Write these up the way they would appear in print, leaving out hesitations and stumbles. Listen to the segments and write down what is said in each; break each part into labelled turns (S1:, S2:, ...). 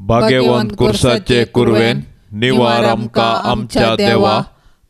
S1: भाग्यवंत कुर्साचे कुरवेन निवार आमकां आमच्या देवा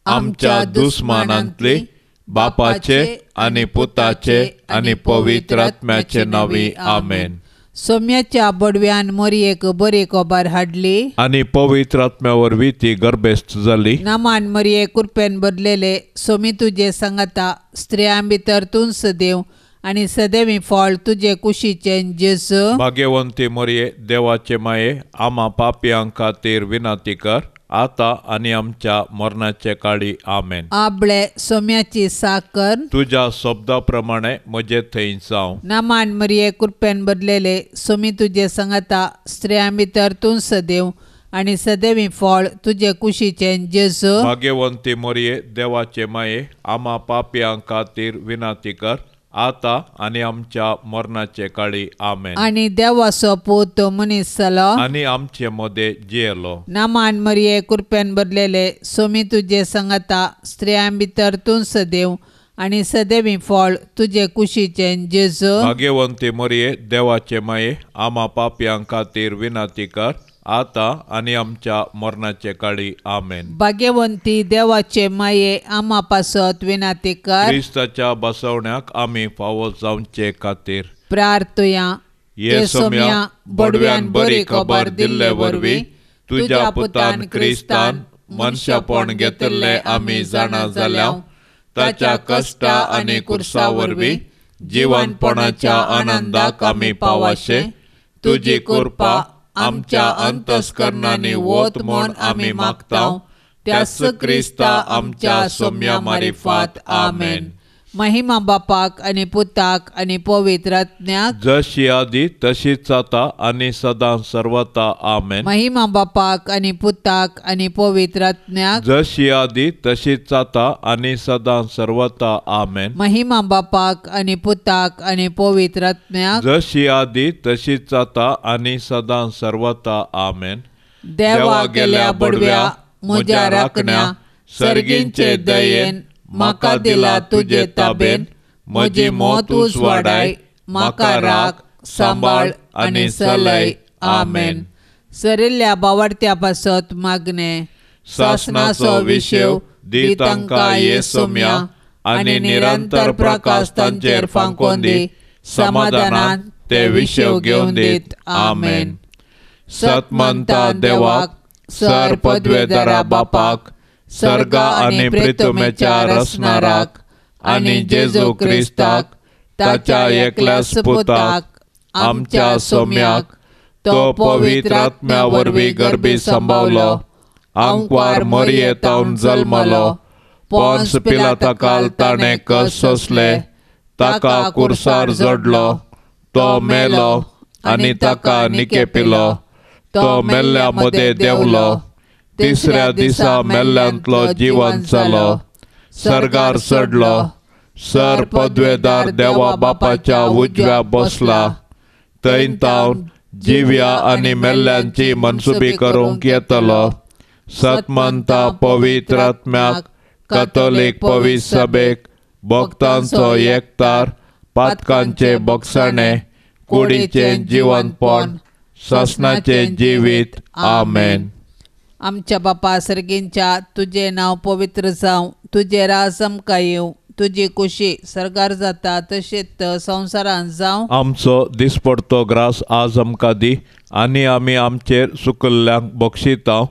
S1: आमच्या दुस्मानांतली बापाचे आनी पुताचे आनी पवित्र आत्म्याचे नांवी आमेन.
S2: सोम्याच्या बडव्यान मोरयेक बरी खबर हाडली
S1: आनी पवित्र आत्म्या वरवीं ती गर्भेस्त जाली.
S2: नामान मोरये कुरपेन बदलेले सोमी तुजे सांगाता स्त्रियां भितर तूंच देव आनी सदैवी फळ तुजे कुशीचें जेजू.
S1: भाग्यवंती मोरये देवाचे माये आमा पापयां खातीर विनंती कर आता आनी आमच्या मरणाचे काळी आमेन.
S2: आबळे सोम्याची साकर
S1: तुज्या शब्दा प्रमाणे म्हजे थंय जावं.
S2: नामान मरिये कुरपेन बदलेले सोमी तुजे सांगाता स्त्रियां भितर तूंच देव आनी सदैवी फळ तुजे कुशीचें जेजू.
S1: भाग्यवंती मोरये देवाचे माये आमा पापयां खातीर विनंती कर आता आनी आमच्या मरणाचे काळी आमेन.
S2: आनी देवाचो पूत मनीस जालो
S1: आनी आमचे मदें जियेलो.
S2: नामान मरिये कुरपेन बदलेले सोमी तुजे सांगाता स्त्रियां भितर तूंच देव आनी सदैवी फळ तुजे कुशीचें जेजू.
S1: भाग्यवंती मरिये देवाचे माये आमा पापयां खातीर विनंती कर आता आनी आमच्या मरणाचे काळी आमेन.
S2: भाग्यवंती देवाचे माये आमा पासत विनंती कर.
S1: क्रिस्ताच्या बसवण्याक आमी फावो जावचे खातीर
S2: प्रार्थुया.
S1: ये सोम्या बडव्यान बरी खबर दिल्ले वरवीं तुज्या पुतान क्रिस्तान मनशापण घेतिल्लें आमी जाणा जाल्या. ताच्या कश्टा आनी कुर्सा वरवीं जिवनपणाच्या आनंदाक आमी पावाशे. तुजी कृपा आमच्या अंतस्करणांनी वत म्हूण आमी मागता त्याच क्रिस्ता आमच्या सोम्या मारिफात आमेन.
S2: महिमा बापाक आनी पुताक आनी पवित्र आत्म्याक
S1: जशी आदी तशीच आता आनी सदां सर्वता आमेन.
S2: महिमा बापाक आनी पुताक आनी पवित्र आत्म्याक
S1: जशी आदी तशीच आता आनी सदां सर्वता आमेन.
S2: महिमा बापाक आनी पुताक आनी पवित्र आत्म्याक
S1: जशी आदी तशीच आता आनी सदां सर्वता आमेन.
S2: देवा गेल्या बडव्या म्हज्या राखण्या सर्गींचे दयेन म्हाका दिला तुजे ताबेन. म्हजी मौत उजवाडाय म्हाका राख सांबाळ आनी सलय आमेन. सरिल्ल्या बावडत्या पासत मागणे
S1: सासनाचो विशेव दी तांकां ये सोम्या आनी निरंतर प्रकाश तांचेर फांकोवन दी. समाधानान ते विशेव घेवन दीत आमेन. सतमंता देवाक सर पदवेदारा बापाक सर्गा आनी प्रितुमेच्या रसनाराक आनी जेजू क्रिस्ताक ताच्या एकल्याच पुताक आमच्या सोम्याक तो पवित्र आत्म्या वरवीं गर्भी सांबावलो. आंकवार मरियेतावन जल्मलो. पोन्स पिलाताकाल ताणें कश्ट सोंसले. ताका कुर्सार जडलो. तो मेलो आनी ताका निकेपिलो. तो मेल्ल्या मदें देंवलो. तिसऱ्या दिसा मेल्ल्यांतलो जिवन जालो. सर्गार चडलो. सर पदवेदार देवा बापाच्या उजव्या बसला. थंय तावन जिव्या आनी मेल्ल्यांची मनसुबी करूंक येतलो. सतमंता पवित्र आत्म्याक कथोलीक पवित्र सभेक भक्तांचो एकतार पातकांचे बक्षाणे कुडीचें जिवनपण सासणाचें जिवीत आमेन.
S2: आमच्या बापा सर्गींच्या तुजें नांव पवित्र जावं. तुजें राज आमकां येवं. तुजी कुशी सर्गार जाता तशेंच संवसारांत जावं.
S1: आमचो दिसपडतो ग्रास आज आमकां दी आनी आमी आमचेर सुकल्ल्यांक बक्षिता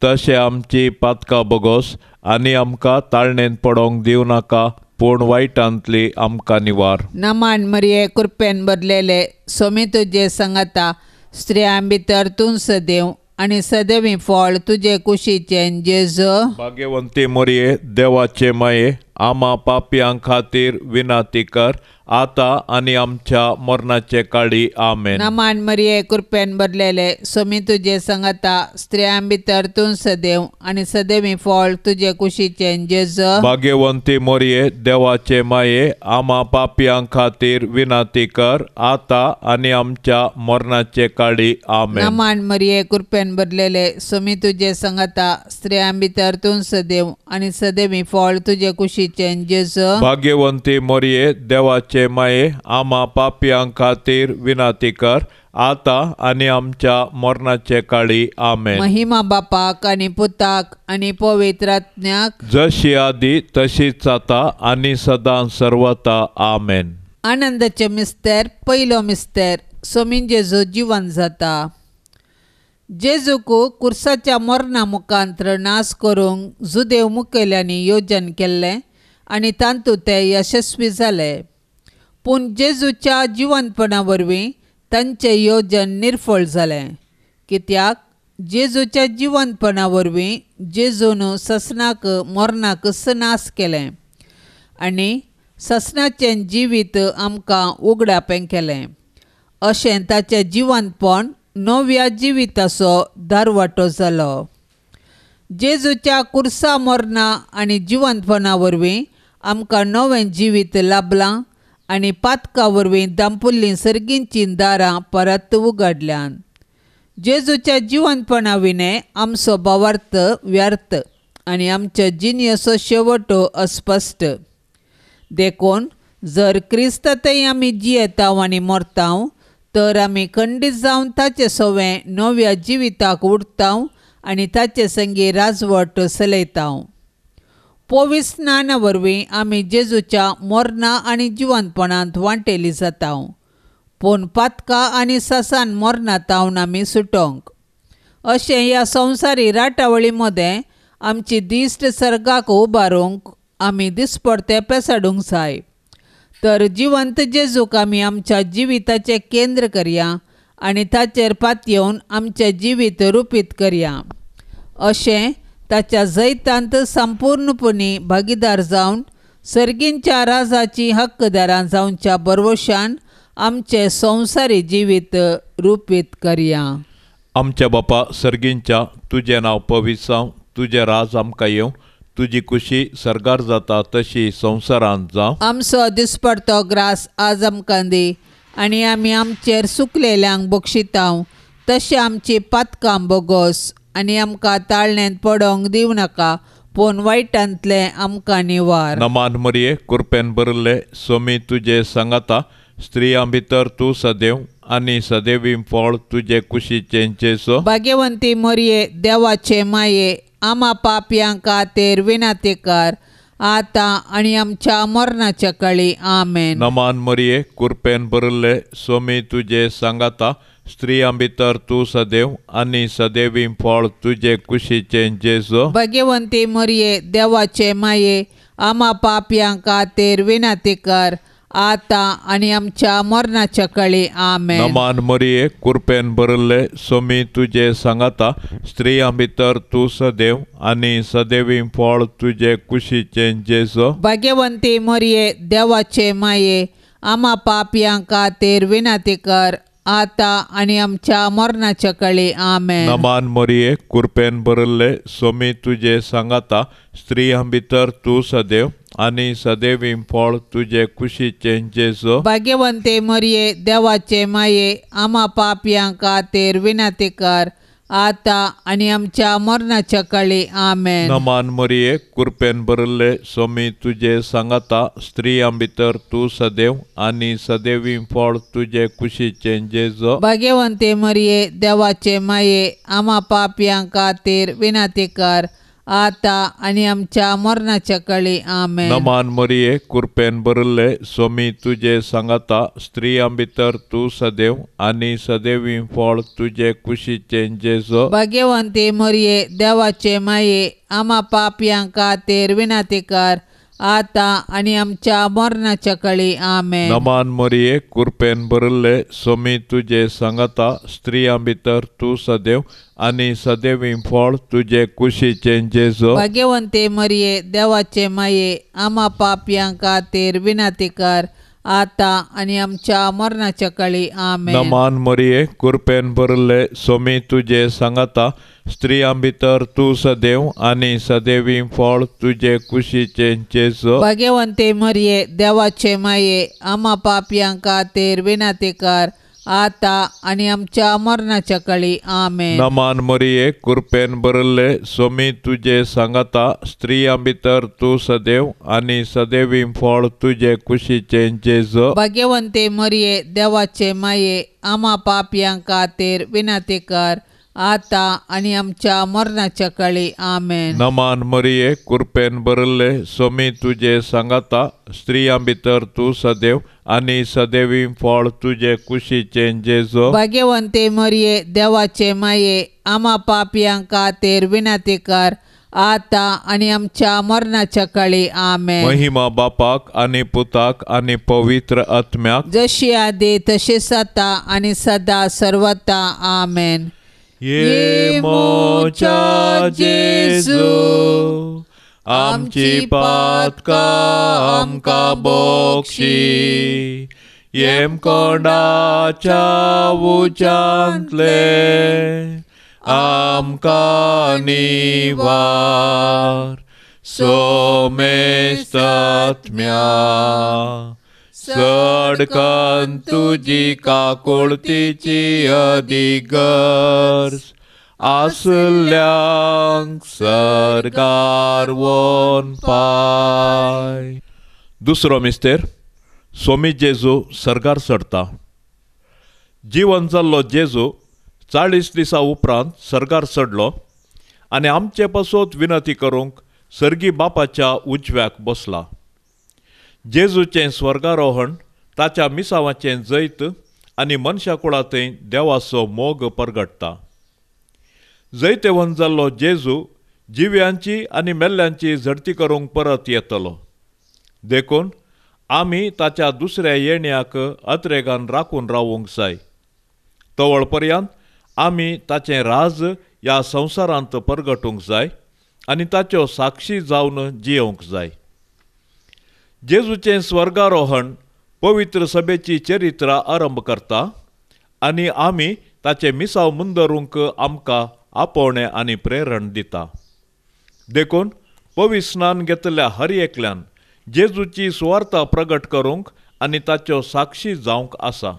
S1: तशें आमची पातकां बगोस आनी आमकां ताळणेंत पडोवंक दिवं नाका पूण वायटांतली आमकां निवार.
S2: नमान मरिये कुरपेन बदलेले सोमी तुजे सांगाता स्त्रियां भितर तूंच देव आनी सदैवी फळ तुजे कुशीचें जेजू.
S1: भाग्यवंती मरिये देवाचे माये आमा पापयां खातीर विनंती कर आता आनी आमच्या मरणाचे काळी आमेन.
S2: नमान मरिये कृपेन भरलेले सोमी तुजे सांगाता स्त्रियां भितर तूं सदैव आनी सदैवी फळ तुजे कुशीचें जेजू.
S1: भाग्यवंती मरिये देवाचे माये आमा पापयां खातीर विनंती कर आता आनी आमच्या मरणाचे काळी आमेन.
S2: नमान मरिये कृपेन भरलेले सोमी तुजे सांगाता स्त्रियां भितर तूं सदैव आनी सदैवी फळ तुजे कुशीचें जेजू.
S1: भाग्यवंती मरिये देवाचे माये आमा पापयां खातीर विनंती कर आतां आनी आमच्या मरणाचे काळी. आमेन.
S2: महिमा बापाक आनी पुताक आनी पवित्र आत्म्याक,
S1: जशी आदी तशीच आतां आनी सदां सर्वता. आमेन.
S2: आनंदाचे मिस्तेर. पयलो मिस्तेर. सोमीन जेजू जिवन जाता. जेजूक कुर्साच्या मरणा मुखांत्र नाश करूंक जुदेव मुखेल्यांनी योजन केल्लें आनी तातूंत ते यशस्वी जाले. पूण जेजूच्या जिवनपणा वरवीं तांचें योजन निर्फळ जालें. कित्याक जेजूच्या जिवनपणा वरवीं जेजून ससनाक मरणाक नाश केलें आनी ससनाचें जिवीत आमकां उगडापें केलें. अशें ताचें जिवनपण नव्या जिविताचो दारवाटो जालो. जेजूच्या कुर्सा मरणा आनी जिवनपणा वरवीं आमकां नवें जिवीत लाभलां आनी पातका वरवीं दांपुल्लीं सर्गींचीं दारां परत उगडल्यान. जेजूच्या जिवनपणा विणें आमचो भावार्थ व्यर्थ आनी आमच्या जिणेचो शेवट अस्पश्ट. देखून जर क्रिस्तांतय आमी जियेताव आनी मरताव तर आमी खंडीत जावन ताचे सवें नव्या जिविताक उडताव आनी ताचे संगी राजवट चलयताव. पवित्र स्नाना वरवीं आमी जेजूच्या मरणा आनी जिवनपणांत वांटेली जाताव. पूण पातका आनी ससान मरणा तावन आमी सुटोंक. अशें ह्या संवसारी राटावळी मदें आमची दिश्ट सर्गाक उबारूंक आमी दिसपडते पेसाडूंक जाय. तर जिवंत जेजूक आमी आमच्या जिविताचें केंद्र करया आनी ताचेर पातयेवन आमचें जिवीत रुपीत करया. अशें ताच्या जैतांत संपूर्णपणी भागीदार जावन सर्गींच्या राजाची हक्कदारां जावच्या भरवशान आमचें संवसारी जिवीत रुपीत करया.
S1: आमच्या बापा सर्गींच्या, तुजें नांव पवित्र जावं, तुजें राज आमकां येवं, तुजी खुशी सर्गार जाता तशी संवसारांत जावं.
S2: आमचो दिसपडतो ग्रास आज आमकां दी आनी आमी आमचेर सुकलेल्यांक बक्षिताव तशें आमची पातकां बोगोस आनी आमकां ताळण्यांत पडोंक दिवं नाका, पूण वायटांतलें आमकां निवार.
S1: नमान मरिये, कुरपेन भरिल्ले, सोमी तुजे सांगाता, स्त्रियां भितर तूं सदैव आनी सदैवी फळ तुजे कुशीचें जेजू.
S2: भाग्यवंती मरिये, देवाचे माये, आमा पापयां खातीर विनंती कर आतां आनी आमच्या मरणाच्या काळी. आमेन.
S1: नमान मरिये, कुरपेन भरिल्ले, सोमी तुजे सांगाता, स्त्रियां भितर तूं सदैव आनी सदैवी फळ तुजे कुशीचें जेजू.
S2: भाग्यवंती मरिये, देवाचे माये, आमा पापयां खातीर विनंती कर आतां आनी आमच्या मरणाच्या काळी. आमेन.
S1: नमान मरिये, कुरपेन भरिल्ले, सोमी तुजे सांगाता, स्त्रियां भितर तूं सदैव आनी सदैवी फळ तुजे कुशीचें जेजू.
S2: भाग्यवंती मरिये, देवाचे माये, आमा पापयां खातीर विनंती कर आतां आनी आमच्या मरणाच्या काळी. आमेन.
S1: नमान मरिये, कुरपेन भरिल्ले, सोमी तुजे सांगाता, स्त्रियां भितर तूं सदैव आनी सदैवी फळ तुजे कुशीचें जेजू.
S2: भाग्यवंती मरिये, देवाचे माये, आमा पापयां खातीर विनंती कर आतां आनी आमच्या मरणाच्या काळी. आमेन.
S1: नमान मरिये, कुरपेन भरिल्ले, सोमी तुजे सांगाता, स्त्रियां भितर तूं सदैव आनी सदैवी फळ तुजे कुशीचें जेजू.
S2: भाग्यवंती मरिये, देवाचे माये, आमा पापयां खातीर विनंती कर आतां आनी आमच्या मरणाच्या काळी. आमेन.
S1: नमान मरिये, कुरपेन भरिल्ले, सोमी तुजे सांगाता, स्त्रियां भितर तूं सदैव आनी सदैवी फळ तुजे कुशीचें जेजू.
S2: भाग्यवंती मरिये, देवाचे माये, आमा पापयां खातीर विनंती कर आतां आनी आमच्या मरणाच्या काळी. आमेन.
S1: नमान मरिये, कुरपेन भरिल्ले, सोमी तुजे सांगाता, स्त्रियां भितर तूं सदैव आनी सदैवी फळ तुजे कुशीचें जेजू.
S2: भाग्यवंती मरिये, देवाचे माये, आमा पापयां खातीर विनंती कर आतां आनी आमच्या मरणाच्या काळी. आमेन.
S1: नमान मरिये, कुरपेन भरिल्ले, सोमी तुजे सांगाता, स्त्रियां भितर तूं सदैव आनी सदैवी फळ तुजे कुशीचें जेजू.
S2: भाग्यवंती मरिये, देवाचे माये, आमा पापयां खातीर विनंती कर आतां आनी आमच्या मरणाच्या काळी. आमेन.
S1: नमान मरिये, कृपेन भरिल्ले, सोमी तुजे सांगाता, स्त्रियां भितर तूं सदैव आनी सदैवी फळ तुजे कुशीचें जेजू.
S2: भाग्यवंते मरिये, देवाचे माये, आमा पापयां खातीर विनंती कर, आतां आनी आमच्या मरणाच्या काळी. आमेन.
S1: नमान मरिये, कृपेन भरिल्ले, सोमी तुजे सांगाता, स्त्रियां भितर तूं सदैव आनी सदैवी फळ तुजे कुशीचें जेजू.
S2: भाग्यवंते मरिये, देवाचे माये, आमा पापयां खातीर विनंती कर, आतां आनी आमच्या मरणाच्या काळी. आमेन.
S1: महिमा बापाक आनी पुताक आनी पवित्र आत्म्याक,
S2: जशी आदी तशीच आतां आनी सदा सर्वता. आमेन.
S1: ये मोच्या जेजू, आमची पातकां आमकां बक्षी, येमकोंडाच्या उज्यांतले आमकां निवार. सोमेस्तात्म्या, सडकन तुजी काकुळतीची अधिगर्ज आसल्यांक सर्गार वोन पाय. दुसरो मिस्तेर, सोमी जेजू सर्गार चडता. जिवन जाल्लो जेजू 40 दिसां उपरांत सर्गार चडलो आनी आमचे पासत विनंती करूंक सर्गी बापाच्या उजव्याक बसला. जेजूचें स्वर्गारोहण ताच्या मिसावाचें जैत आनी मनशा कुळांतय देवाचो मोग परगटता. जैतेवंत जाल्लो जेजू जिव्यांची आनी मेल्ल्यांची झडती करूंक परत येतलो. देखून आमी ताच्या दुसऱ्या येण्याक अत्रेगान राखून रावूंक जाय. तवळ पर्यंत आमी ताचें राज ह्या संवसारांत परगटूंक जाय आनी ताच्यो साक्षी जावन जियोवंक जाय. जेजूचें स्वर्गारोहण पवित्र सभेची चरित्रां आरंभ करता आनी आमी ताचें मिसाव मुंदरूंक आमकां आपोवणें आनी प्रेरण दिता. देखून पवित्र स्नान घेतल्या हर एकल्यान जेजूची सुवार्ता प्रगट करूंक आनी ताच्यो साक्षी जावंक आसा.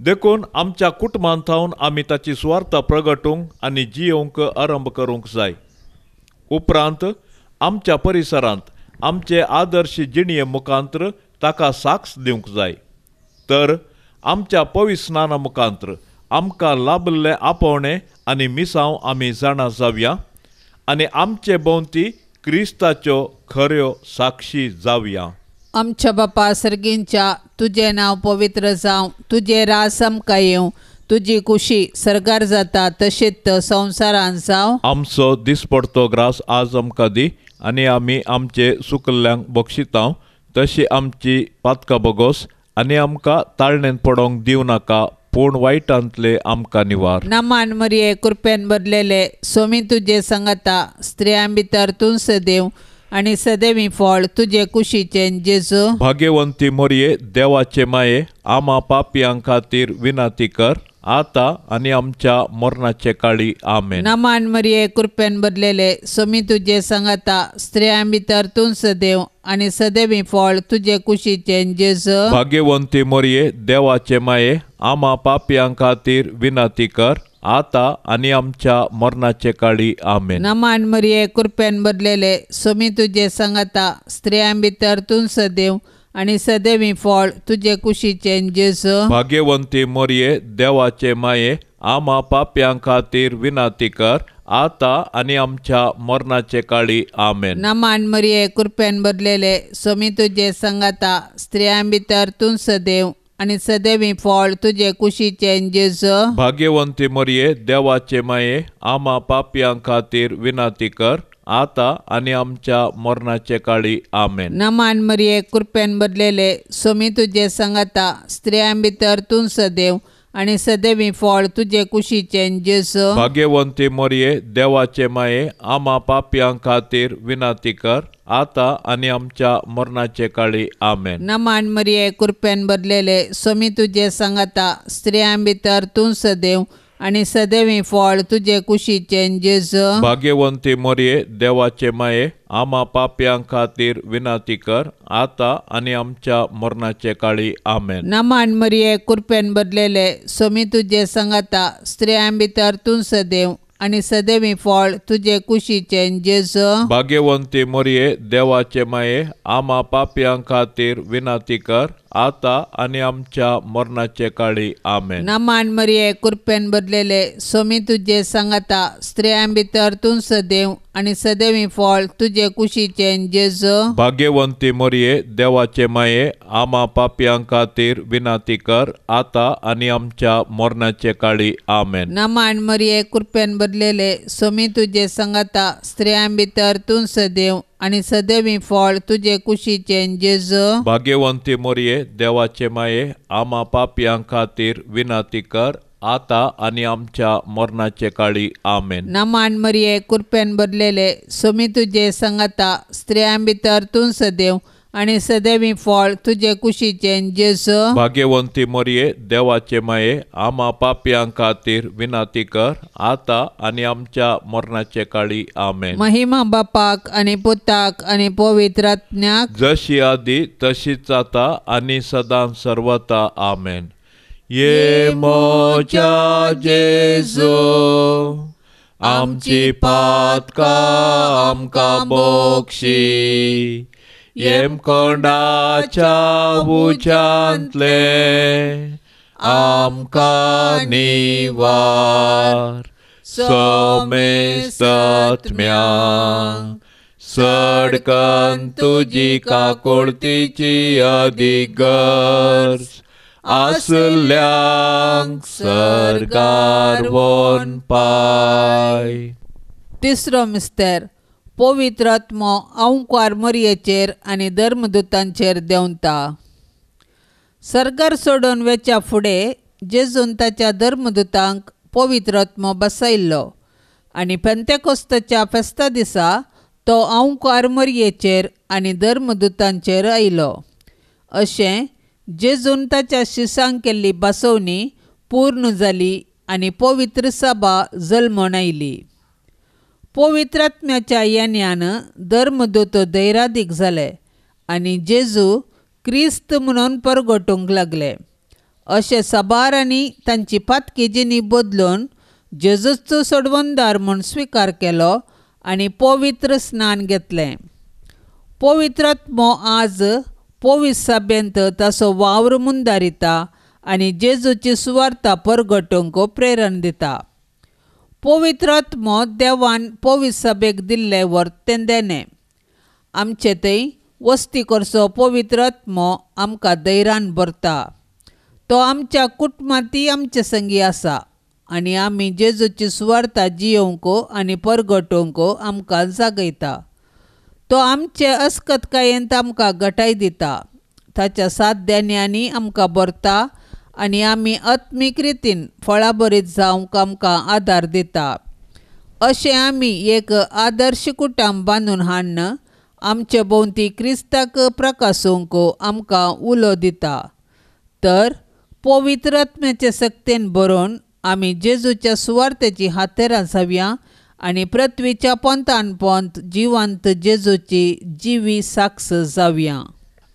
S1: देखून आमच्या कुटुंबांत थावन आमी ताची सुवार्ता प्रगटूंक आनी जियोवंक आरंभ करूंक जाय. उपरांत आमच्या परिसरांत आमचे आदर्श जिणये मुखांत्र ताका साक्ष दिवंक जाय. तर आमच्या पवित्र स्नाना मुखांत्र आमकां लाभिल्लें आपोवणें आनी मिसांव आमी जाणा जावया आनी आमचे भोंवती क्रिस्ताच्यो खऱ्यो साक्षी जावया.
S2: आमच्या बापा सर्गींच्या, तुजें नांव पवित्र जावं, तुजें राज आमकां येवं, तुजी कुशी सर्गार जाता तशीच संवसारांत जावं.
S1: आमचो दिसपडतो ग्रास आज आमकां दी आनी आमी आमचे सुकल्ल्यांक बक्षितांव तशी आमची पातकां बगोस आनी आमकां ताळणेंत पडोवंक दिवं नाका, पूण वायटांतले आमकां निवार.
S2: नमान मरिये, कृपेन भरलेले, सोमी तुजे सांगाता, स्त्रियां भितर तूं सदैव आनी सदैवी फळ तुजे कुशीचें जेजू.
S1: भाग्यवंती मरिये, देवाचे माये, आमा पापयां खातीर विनंती कर, आतां आनी आमच्या मरणाचे काळी. आमेन.
S2: नमान मरिये, कृपेन भरलेले, सोमी तुजे सांगाता, स्त्रियां भितर तूं सदैव आनी सदैवी फळ तुजे कुशीचें जेजू.
S1: भाग्यवंती मरिये, देवाचे माये, आमा पापयां खातीर विनंती कर, आतां आनी आमच्या मरणाचे काळी. आमेन.
S2: नमान मरिये, कृपेन भरलेले, सोमी तुजे सांगाता, स्त्रियां भितर तूं सदैव आनी सदैवी फळ तुजे कुशीचें जेजू.
S1: भाग्यवंती मरिये, देवाचे माये, आमा पापयां खातीर विनंती कर, आतां आनी आमच्या मरणाचे काळी. आमेन.
S2: नमान मरिये, कृपेन भरलेले, सोमी तुजे सांगाता, स्त्रियां भितर तूं सदैव आनी सदैवी फळ तुजे कुशीचें जेजू.
S1: भाग्यवंती मरिये, देवाचे माये, आमा पापयां खातीर विनंती कर, आतां आनी आमच्या मरणाचे काळी. आमेन.
S2: नमान मरिये, कृपेन भरलेले, सोमी तुजे सांगाता, स्त्रियां भितर तूं सदैव आनी सदैवी फळ तुजे कुशीचें जेजू.
S1: भाग्यवंती मरिये, देवाचे माये, आमा पापयां खातीर विनंती कर, आतां आनी आमच्या मरणाचे काळी. आमेन.
S2: नमान मरिये, कृपेन भरलेले, सोमी तुजे सांगाता, स्त्रियां भितर तूं सदैव आनी सदैवी फळ तुजे कुशीचें जेजू.
S1: भाग्यवंती मरिये देवाचे माये, आमा पापयां खातीर विनंती कर आतां आनी आमच्या मरणाचे काळी. आमेन.
S2: नमान मरिये, कृपेन भरलेले, स्वामी तुजे संगाता, स्त्रियां भितर तूं सदैव आनी सदैवी फळ तुजे कुशीचें जेजू.
S1: भाग्यवंती मरिये देवाचे माये, आमा पापयां खातीर विनंती कर आतां आनी आमच्या मरणाचे काळी. आमेन.
S2: नमान मरिये, कृपेन भरलेले, स्वामी तुजे संगाता, स्त्रियां भितर तूं सदैव आनी सदैवी फळ तुजे कुशीचें जेजू.
S1: भाग्यवंती मरिये देवाचे माये, आमा पापयां खातीर विनंती कर आतां आनी आमच्या मरणाचे काळी. आमेन.
S2: नमान मरिये, कृपेन भरलेले, स्वामी तुजे संगाता, स्त्रियां भितर तूं सदैव आनी सदैवी फळ तुजे कुशीचें जेजू.
S1: भाग्यवंती मरिये देवाचे माये, आमा पापयां खातीर विनंती कर आतां आनी आमच्या मरणाचे काळी. आमेन.
S2: नमान मरिये, कृपेन भरलेले, स्वामी तुजे संगाता, स्त्रियां भितर तूं सदैव आनी सदैवी फळ तुजे कुशीचें जेजू.
S1: भाग्यवंती मरिये देवाचे माये, आमा पापयां खातीर विनंती कर आतां आनी आमच्या मरणाचे काळी. आमेन.
S2: महिमा बापाक आनी पुताक आनी पवित्र आत्म्याक,
S1: जशी आदी तशीच आतां आनी सदां सर्वता. आमेन. ये म्हज्या जेजू, आमची पातकां आमकां बक्षी, येमकोंडाच्या उज्यांतले आमकां निवार, सोमेस्तत्म्या सडकन तुजी काकुळतीची अदीक गरज आसल्यांक सर्गार वोन पाय.
S2: तिसरो मिस्तेर, पवित्र आत्मो अंकार मरियेचेर आनी धर्मदूतांचेर देंवता. सर्गार सोडून वेच्या फुडें जेजून ताच्या धर्मदूतांक पवित्र आत्मो बसयल्लो आनी पेंतेकोस्ताच्या फेस्ता दिसा तो अंकार मरियेचेर आनी धर्मदूतांचेर आयलो. अशें जेजून ताच्या शिसांक केल्ली बसवणी पूर्ण जाली आनी पवित्र सभा जल्मून आयली. पवित्र आत्म्याच्या येण्यान धर्मदूत धैरादीक जाले आनी जेजू क्रिस्त म्हणून परगटूंक लागले. अशें साबारांनी तांची पातकी जिणी बदलून जेजूचो सोडवणदार म्हूण स्विकार केलो आनी पवित्र स्नान घेतलें. पवित्र आत्मो आज पवित्र सभेंत ताचो वावर मुंदारिता आनी जेजूची सुवार्ता परगटूंक प्रेरण दिता. पवित्र आत्मो देवान पवित्र सभेक दिल्लें वर्तें देणें. आमचे थंय वस्ती करचो पवित्र आत्मो आमकां धैर्यान भरता. तो आमच्या कुटुंबांतय आमचे संगी आसा आनी आमी जेजूची सुवार्ता जियोवंक आनी परगटूंक आमकां जागयता. तो आमचे अस्कतकायेंत आमकां गटाय दिता. ताच्या सात देण्यांनी आमकां भरता आनी आमी आत्मीक रितीन फळाभरीत जावंक आमकां आदार दिता. अशें आमी एक आदर्श कुटुंब बांदून हाडून आमचे भोंवती क्रिस्ताक प्रकासूंक आमकां उलो दिता. तर पवित्र आत्म्याचे सक्तेन भरून आमी जेजूच्या सुवार्तेची हातेरां जावया आनी पृथ्वीच्या पोंतान पोंत जिवंत जेजूची जिवी साक्ष जावया.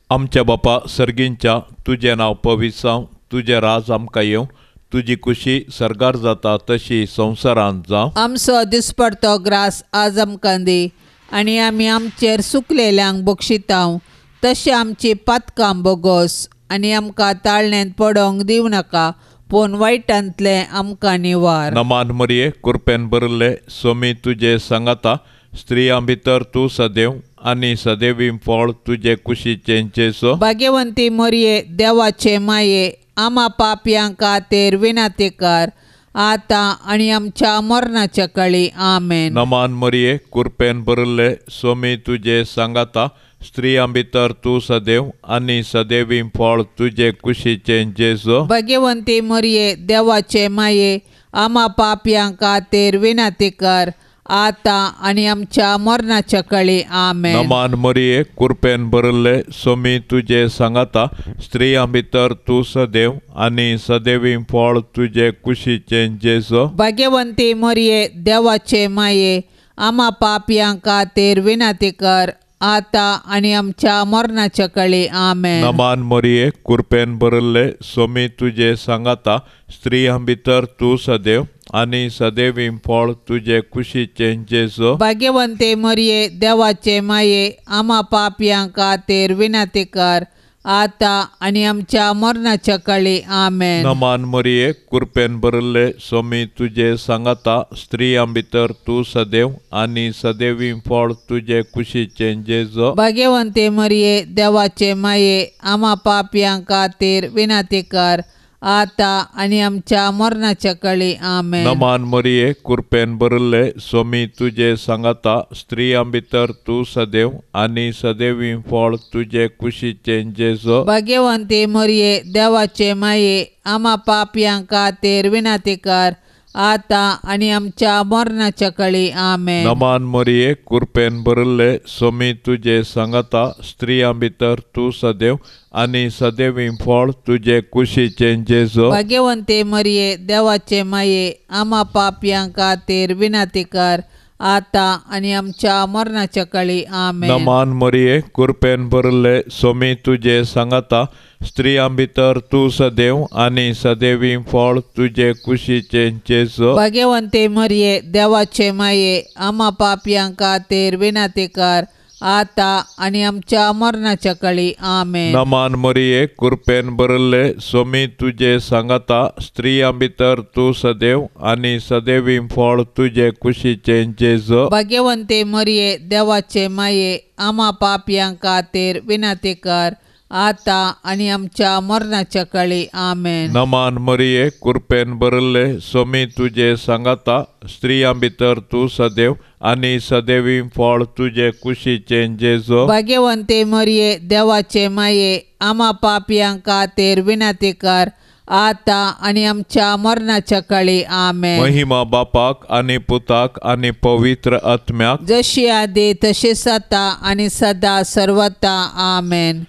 S1: आमच्या बापा सर्गींच्या, तुजें नांव पवित्र जावं, तुजें राज आमकां येवं, तुजी कुशी सर्गार जाता तशी संवसारांत जावं.
S2: आमचो दिसपडतो ग्रास आज आमकां दी आनी आमी आमचेर सुकलेल्यांक बक्षितांव तशें आमची पातकां बोगोस आनी आमकां ताळण्यांत पडोंक दिवं नाका, पूण वायटांतलें आमकां निवार.
S1: नमान मरिये, कृपेन भरिल्ले, स्वामी तुजे सांगाता, स्त्रियां भितर तूं सदैव आनी सदैवी फळ तुजे कुशीचें जेजू.
S2: भाग्यवंती मरिये देवाचे माये, आमा पापयां खातीर विनंती कर आतां आनी आमच्या मरणाच्या काळी. आमेन.
S1: नमान मरिये, कृपेन भरिल्ले, स्वामी तुजे सांगाता, स्त्रियां भितर तूं सदैव आनी सदैवी फळ तुजे कुशीचें जेजू.
S2: भाग्यवंती मरिये देवाचे माये, आमा पापयां खातीर विनंती कर आतां आनी आमच्या मरणाच्या काळी. आमेन.
S1: नमान मरिये, कुरपेन भरिल्ले, सोमी तुजे सांगाता, स्त्रियां भितर तूं सदैव आनी सदैवी फळ तुजे कुशीचें जेजू.
S2: भाग्यवंती मरिये, देवाचे माये, आमा पापयां खातीर विनंती कर, आतां आनी आमच्या मरणाच्या काळी. आमेन.
S1: नमान मरिये, कुरपेन भरिल्ले, सोमी तुजे सांगाता, स्त्रियां भितर तूं सदैव आनी सदैवी फळ तुजे कुशीचें जेजू.
S2: भाग्यवंती मरिये, देवाचे माये, आमा पापयां खातीर विनंती कर, आतां आनी आमच्या मरणाच्या काळी. आमेन.
S1: नमान मरिये, कुरपेन भरिल्ले, सोमी तुजे सांगाता, स्त्रियां भितर तूं सदैव आनी सदैवी फळ तुजे कुशीचें जेजू.
S2: भाग्यवंती मरिये, देवाचे माये, आमा पापयां खातीर विनंती कर, आतां आनी आमच्या मरणाच्या काळी. आमेन.
S1: नमान मरिये, कुरपेन भरिल्ले, सोमी तुजे सांगाता, स्त्रियां भितर तूं सदैव आनी सदैवी फळ तुजे कुशीचें जेजू.
S2: भाग्यवंती मरिये, देवाचे माये, आमा पापयां खातीर विनंती कर, आतां आनी आमच्या मरणाच्या काळी. आमेन.
S1: नमान मरिये, कुरपेन भरिल्ले, सोमी तुजे सांगाता, स्त्रियां भितर तूं सदैव आनी सदैवी फळ तुजे कुशीचें जेजू.
S2: भाग्यवंती मरिये, देवाचे माये, आमा पापयां खातीर विनंती कर, आतां आनी आमच्या मरणाच्या काळी. आमेन.
S1: नमान मरिये, कुरपेन भरिल्ले, सोमी तुजे सांगाता, स्त्रियां भितर तूं सदैव आनी सदैवी फळ तुजे कुशीचें जेजू.
S2: भाग्यवंती मरिये, देवाचे माये, आमा पापयां खातीर विनंती कर, आतां आनी आमच्या मरणाच्या काळी. आमेन.
S1: नमान मरिये, कुरपेन भरिल्ले, सोमी तुजे सांगाता, स्त्रियां भितर तूं सदैव आनी सदैवी फळ तुजे कुशीचें जेजू.
S2: भाग्यवंती मरिये, देवाचे माये, आमा पापयां खातीर विनंती कर, आतां आनी आमच्या मरणाच्या काळी. आमेन.
S1: नमान मरिये, कुरपेन भरिल्ले, सोमी तुजे सांगाता, स्त्रियां भितर तूं सदैव आनी सदैवी फळ तुजे कुशीचें जेजू.
S2: भाग्यवंती मरिये, देवाचे माये, आमा पापयां खातीर विनंती कर, आतां आनी आमच्या मरणाच्या काळी. आमेन.
S1: महिमा बापाक आनी पुताक आनी पवित्र आत्म्याक,
S2: जशी आदी तशीच आतां आनी सदा सर्वता. आमेन.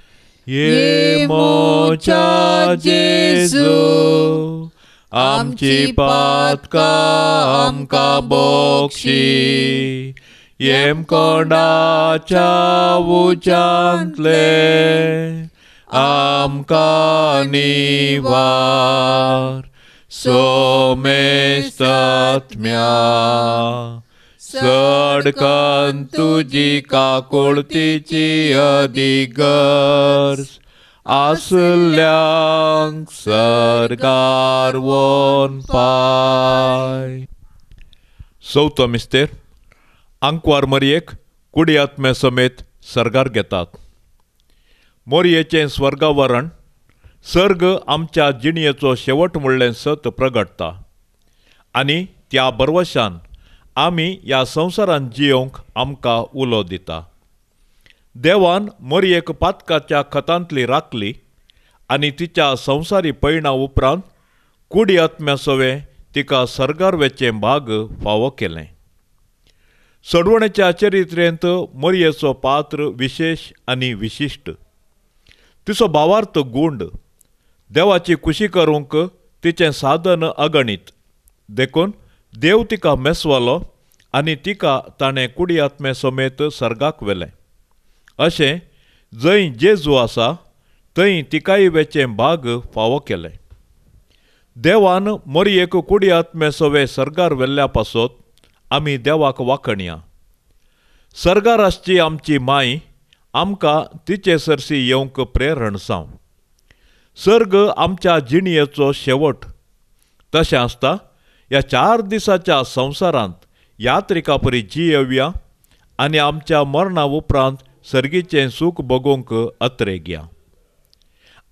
S1: ये मोच्या जेजू, आमची पातकां आमकां बक्षी, येमकोंडाच्या उज्यांतले आमकां निवार, सोमेस्तात्म्या सडकन तुजी काकुळतीची अधिगर्ज आसल्यांक सर्गार वोन पाय. चवथो मिस्तेर, आंकवार मरयेक कुडी आत्म्या समेत सर्गार घेतात. मोरयेचें स्वर्गावरण सर्ग आमच्या जिणयेचो शेवट म्हणलें सत प्रगटता आनी त्या बरवशान आमी ह्या संवसारांत जियोवंक आमकां उलो दिता. देवान मोरयेक पातकाच्या खतांतली राखली आनी तिच्या संवसारी पयणा उपरांत कुडी आत्म्या सवें तिका सर्गार वेचें भाग फावो केलें. सडवणेच्या चरित्रेंत मोरयेचो पात्र विशेश आनी विशिश्ट. तिचो भावार्थ गूंड, देवाची खुशी करूंक तिचें साधन अगणीत, देखून देव तिका मेसवालो आनी तिका ताणें कुडी आत्मे समेत सर्गाक व्हेलें. अशें जंय जेजू आसा थंय तिकाय वेचें भाग फावो केलें. देवान मोरयेक कुडी आत्मे सवे सर्गार व्हेल्ल्या पासत आमी देवाक वाखणया. सर्गार आसची आमची माय आमकां तिचे सरशी येवंक प्रेरण जावं. सर्ग आमच्या जिणयेचो शेवट. तशें आसता ह्या 4 दिसाच्या संवसारांत यात्रिका परी जियेवया आनी आमच्या मरणा उपरांत सर्गीचें सूख भोगूंक अत्रेगया.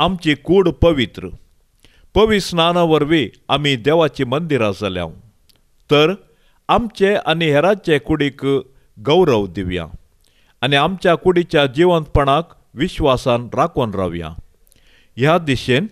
S1: आमची कूड पवित्र, पवित्र स्नाना वरवीं आमी देवाची मंदिरां जाल्या, तर आमचे आनी हेराचे कुडीक गौरव दिवया आनी आमच्या कुडीच्या जिवंतपणाक विश्वासान राखून रावया. ह्या दिशेन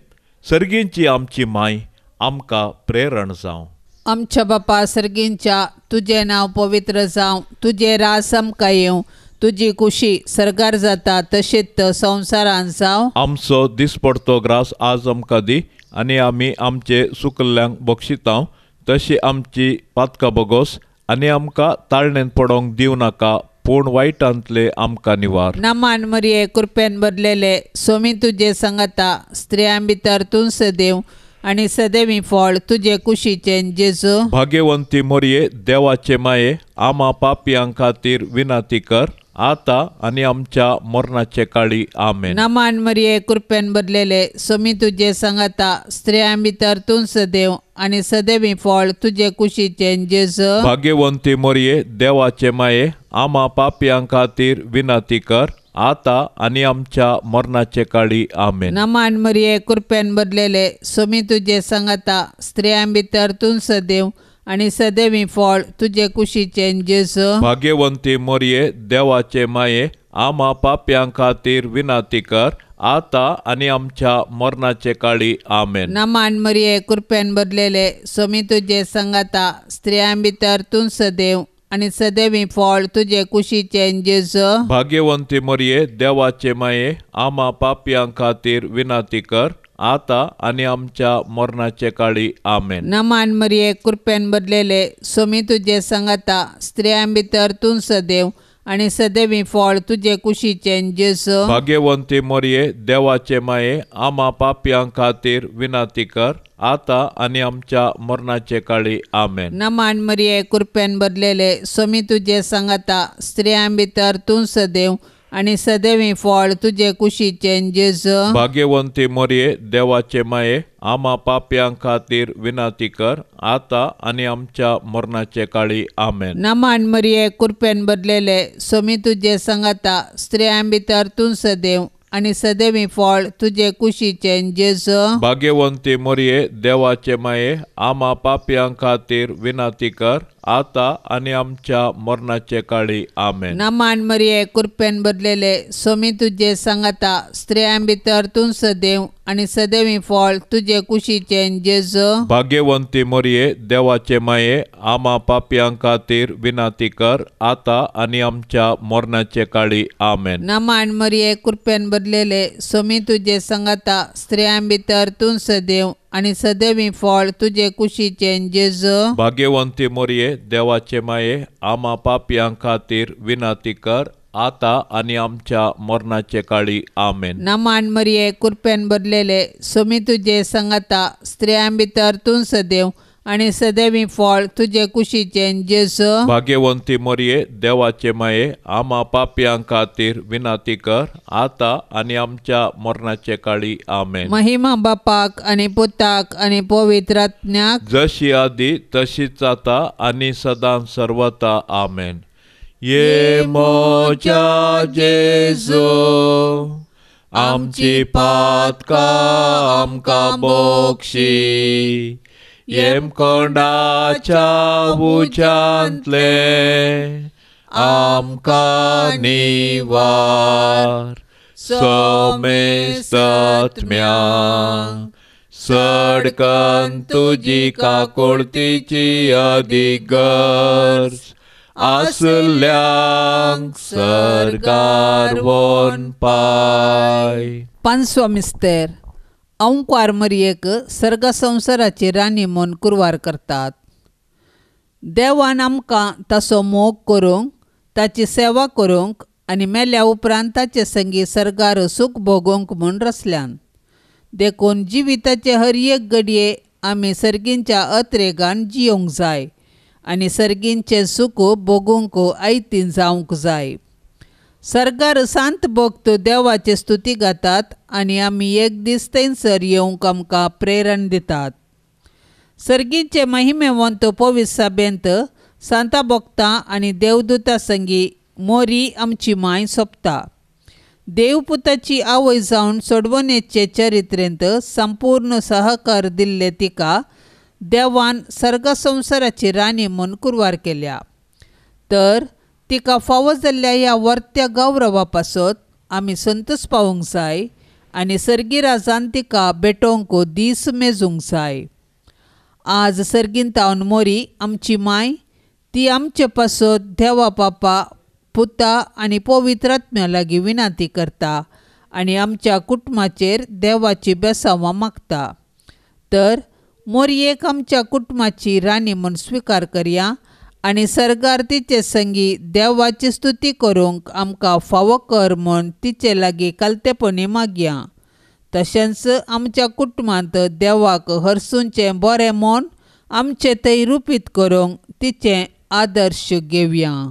S1: सर्गींची आमची माय आमकां प्रेरण जावं.
S2: आमच्या बापा सर्गींच्या, तुजें नांव पवित्र जावं, तुजें राज आमकां येवं, तुजी कुशी सर्गार जाता तशेंच संवसारांत जावं.
S1: आमचो दिसपडतो ग्रास आज आमकां दी आनी आमी आमचे सुकल्ल्यांक बक्षितांव तशी आमची पातकां बोगोस आनी आमकां ताळणेंत पडोंक दिवं नाका, पूण वायटांतले आमकां निवार.
S2: नमान मरिये, कृपेन भरलेले, सोमी तुजे संगता, स्त्रियां भितर तूं सदैव आनी सदैवी फळ तुजे कुशीचें जेजू.
S1: भाग्यवंती मरिये, देवाचे माये, आमा पापयां खातीर विनंती कर आतां आनी आमच्या मरणाचे काळी. आमेन.
S2: नमान मरिये, कृपेन भरलेले, सोमी तुजे संगता, स्त्रियां भितर तूं सदैव आनी सदैवी फळ तुजे कुशीचें जेजू.
S1: भाग्यवंती मरिये, देवाचे माये, आमा पापयां खातीर विनंती कर आतां आनी आमच्या मरणाचे काळी. आमेन.
S2: नमान मरिये, कृपेन भरलेले, सोमी तुजे संगता, स्त्रियां भितर तूं सदैव आनी सदैवी फळ तुजे कुशीचें जेजू.
S1: भाग्यवंती मरिये, देवाचे माये, आमा पापयां खातीर विनंती कर आतां आनी आमच्या मरणाचे काळी. आमेन.
S2: नमान मरिये, कृपेन भरलेले, सोमी तुजे संगता, स्त्रियां भितर तूं सदैव आनी सदैवी फळ तुजे कुशीचें जेजू.
S1: भाग्यवंती मरिये, देवाचे माये, आमा पापयां खातीर विनंती कर आतां आनी आमच्या मरणाचे काळी. आमेन.
S2: नमान मरिये, कृपेन भरलेले, सोमी तुजे संगता, स्त्रियां भितर तूं सदैव आनी सदैवी फळ तुजे कुशीचें जेजू.
S1: भाग्यवंती मरिये, देवाचे माये, आमा पापयां खातीर विनंती कर आतां आनी आमच्या मरणाचे काळी. आमेन.
S2: नमान मरिये, कृपेन भरलेले, सोमी तुजे संगता, स्त्रियां भितर तूं सदैव आनी सदैवी फळ तुजे कुशीचें जेजू.
S1: भाग्यवंती मरिये, देवाचे माये, आमा पापयां खातीर विनंती कर आतां आनी आमच्या मरणाचे काळी. आमेन.
S2: नमान मरिये, कृपेन भरलेले, सोमी तुजे संगता, स्त्रियां भितर तूं सदैव आनी सदैवी फळ तुजे कुशीचें जेजू.
S1: भाग्यवंती मरिये, देवाचे माये, आमा पापयां खातीर विनंती कर आतां आनी आमच्या मरणाचे काळी. आमेन.
S2: नमान मरिये, कृपेन भरलेले, सोमी तुजे संगता, स्त्रियां भितर तूं सदैव आनी सदैवी फळ तुजे कुशीचें जेजू.
S1: भाग्यवंती मरिये, देवाचे माये, आमा पापयां खातीर विनंती कर आतां आनी आमच्या मरणाचे काळी. आमेन.
S2: नमान मरिये, कृपेन भरलेले, सोमी तुजे संगता, स्त्रियां भितर तूं सदैव आनी सदैवी फळ तुजे कुशीचें जेजू.
S1: भाग्यवंती मरिये, देवाचे माये, आमा पापयां खातीर विनंती कर आतां आनी आमच्या मरणाचे काळी. आमेन.
S2: नमान मरिये, कृपेन भरलेले, सोमी तुजे संगता, स्त्रियां भितर तूं सदैव आनी सदैवी फळ तुजे कुशीचें जेजू.
S1: भाग्यवंती मरिये, देवाचे माये, आमा पापयां खातीर विनंती कर आतां आनी आमच्या मरणाचे काळी. आमेन.
S2: महिमा बापाक आनी पुताक आनी पवित्र आत्म्याक,
S1: जशी आदी तशीच आतां आनी सदां सर्वता. आमेन. ये म्हज्या जेजू, आमची पातकां आमकां बक्षी, येमकोंडाच्या उज्यांतले आमकां निवार, सोमेस्तत्म्या सडकन तुजी काकुळतीची अदीक गरज आसल्यांक सर्गार वोन पाय.
S2: पांचवो मिस्तेर. अंकुवार मरियेक सर्ग संवसाराची राणी म्हूण कुरवार करतात. देवान आमकां ताचो मोग करूंक, ताची सेवा करूंक आनी मेल्या उपरांत ताचे संगी सर्गार सूख भोगोवंक म्हूण रचल्यान. देखून जिविताचे हर एक घडये आमी सर्गींच्या अत्रेगान जियोंक जाय आनी सर्गींचें सूख भोगूंक आयतीन जावंक जाय. सर्गार सांत भक्त देवाचे स्तुती गातात आनी आमी एक दीस थंयसर येवंक आमकां प्रेरण दितात. सर्गींचे महिमेवंत पवित्र सभेंत सांता भक्तां आनी देवदूता संगी मोरी आमची माय सोंपता. देवपुताची आवय जावन सोडवणेचे चरित्रेंत संपूर्ण सहकार दिल्ले तिका देवान सर्ग संवसाराची राणी म्हूण कुरवार केल्या. तर तिका फावो जाल्ल्या ह्या वर्त्या गौरवा पासत आमी संतोस पावूंक जाय आनी सर्गी राजान तिका भेटोवंक दीस मेजूंक जाय. आज सर्गींतावन मोरी आमची माय ती आमचे पासत देवा पापा पुता आनी पवित्र आत्म्या लागीं विनंती करता आनी आमच्या कुटुंबाचेर देवाची बेसांवां मागता. तर मोरयेक आमच्या कुटुंबाची राणी म्हूण स्विकार करया आनी सर्गार तिचे संगी देवाची स्तुती करूंक आमकां फावो कर म्हूण तिचे लागीं कालतेपणी मागया. तशेंच आमच्या कुटुंबांत देवाक हरसूंचें बरें म्हूण आमचें थंय रुपीत करूंक तिचें आदर्श घेवया.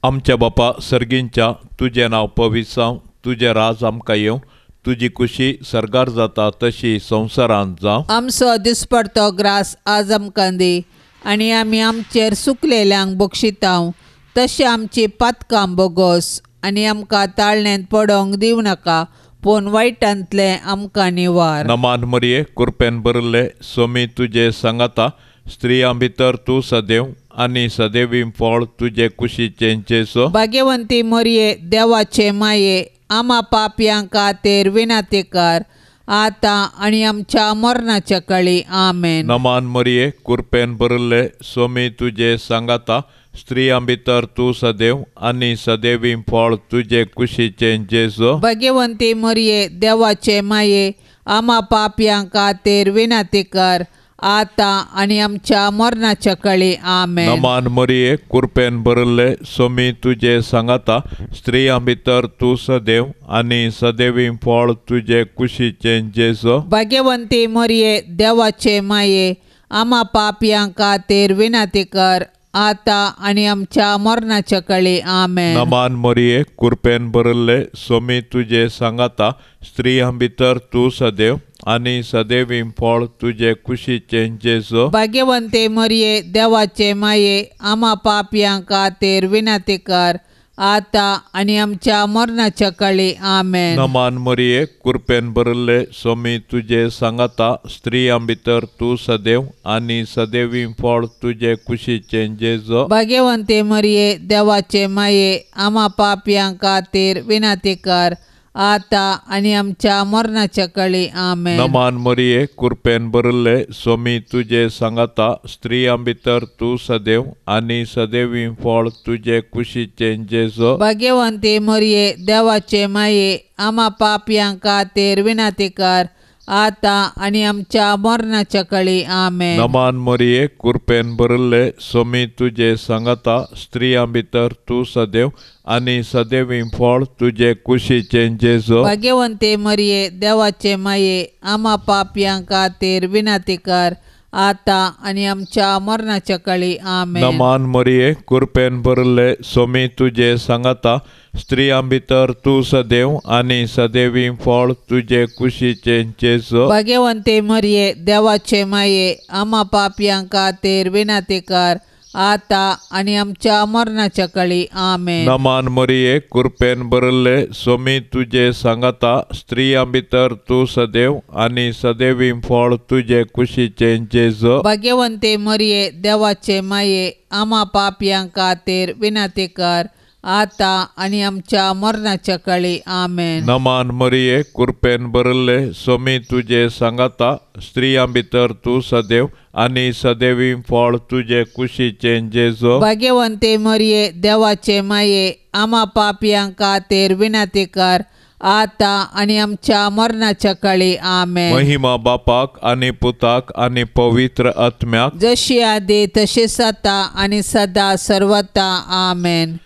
S1: आमच्या बापा सर्गींच्या, तुजें नांव पवित्र जावं, तुजें राज आमकां येवं, तुजी खुशी सर्गार जाता तशी संवसारांत जावं.
S2: आमचो दिसपडतो ग्रास आज आमकां दी आनी आमी आमचेर सुकलेल्यांक बक्षितांव तशें आमची पातकां बोगोस आनी आमकां ताळण्यांत पडोंक दिवं नाका पूण वायटांतलें आमकां निवार.
S1: नमान मरिये, कृपेन भरिल्ले, स्वामी तुजे सांगाता, स्त्रियां भितर तूं सदैव आनी सदैवी फळ तुजे कुशीचें जेजू.
S2: भाग्यवंती मरिये, देवाचे माये, आमा पापयां खातीर विनंती कर आतां आनी आमच्या मरणाच्या काळी. आमेन.
S1: नमान मरिये, कृपेन भरिल्ले, स्वामी तुजे सांगाता, स्त्रियां भितर तूं सदैव आनी सदैवी फळ तुजे कुशीचें जेजू.
S2: भाग्यवंती मरिये, देवाचे माये, आमा पापयां खातीर विनंती कर आतां आनी आमच्या मरणाच्या काळी. आमेन.
S1: नमान मरिये, कृपेन भरिल्ले, स्वामी तुजे सांगाता, स्त्रियां भितर तूं सदैव आनी सदैवी फळ तुजे कुशीचें जेजू.
S2: भाग्यवंती मरिये, देवाचे माये, आमा पापयां खातीर विनंती कर आतां आनी आमच्या मरणाच्या काळी. आमेन.
S1: नमान मरिये, कृपेन भरिल्ले, स्वामी तुजे सांगाता, स्त्रियां भितर तूं सदैव आनी सदैवी फळ तुजे कुशीचें जेजू.
S2: भाग्यवंती मरिये, देवाचे माये, आमा पापयां खातीर विनंती कर आतां आनी आमच्या मरणाच्या काळी. आमेन.
S1: नमान मरिये, कृपेन भरिल्ले, स्वामी तुजे सांगाता, स्त्रियां भितर तूं सदैव आनी सदैवी फळ तुजे कुशीचें जेजू.
S2: भाग्यवंती मरिये, देवाचे माये, आमा पापयां खातीर विनंती कर आतां आनी आमच्या मरणाच्या काळी. आमेन.
S1: नमान मरिये, कृपेन भरिल्ले, स्वामी तुजे सांगाता, स्त्रियां भितर तूं सदैव आनी सदैवी फळ तुजे कुशीचें जेजू.
S2: भाग्यवंती मरिये, देवाचे माये, आमा पापयां खातीर विनंती कर आतां आनी आमच्या मरणाच्या काळी. आमेन.
S1: नमान मरिये, कृपेन भरिल्ले, स्वामी तुजे सांगाता, स्त्रियां भितर तूं सदैव आनी सदैवी फळ तुजे कुशीचें जेजू.
S2: भाग्यवंती मरिये, देवाचे माये, आमा पापयां खातीर विनंती कर आतां आनी आमच्या मरणाच्या काळी. आमेन.
S1: नमान मरिये, कृपेन भरिल्ले, स्वामी तुजे सांगाता, स्त्रियां भितर तूं सदैव आनी सदैवी फळ तुजे कुशीचें जेजू.
S2: भाग्यवंती मरिये, देवाचे माये, आमा पापयां खातीर विनंती कर आतां आनी आमच्या मरणाच्या काळी. आमेन.
S1: नमान मरिये, कृपेन भरिल्ले, स्वामी तुजे सांगाता, स्त्रियां भितर तूं सदैव आनी सदैवी फळ तुजे कुशीचें जेजू.
S2: भाग्यवंती मरिये, देवाचे माये, आमा पापयां खातीर विनंती कर आतां आनी आमच्या मरणाच्या काळी. आमेन.
S1: नमान मरिये, कृपेन भरिल्ले, स्वामी तुजे सांगाता, स्त्रियां भितर तूं सदैव आनी सदैवी फळ तुजे कुशीचें जेजू.
S2: भाग्यवंती मरिये, देवाचे माये, आमा पापयां खातीर विनंती कर आतां आनी आमच्या मरणाच्या काळी. आमेन.
S1: महिमा बापाक आनी पुताक आनी पवित्र आत्म्याक,
S2: जशी आदी तशीच आतां आनी सदा सर्वता. आमेन.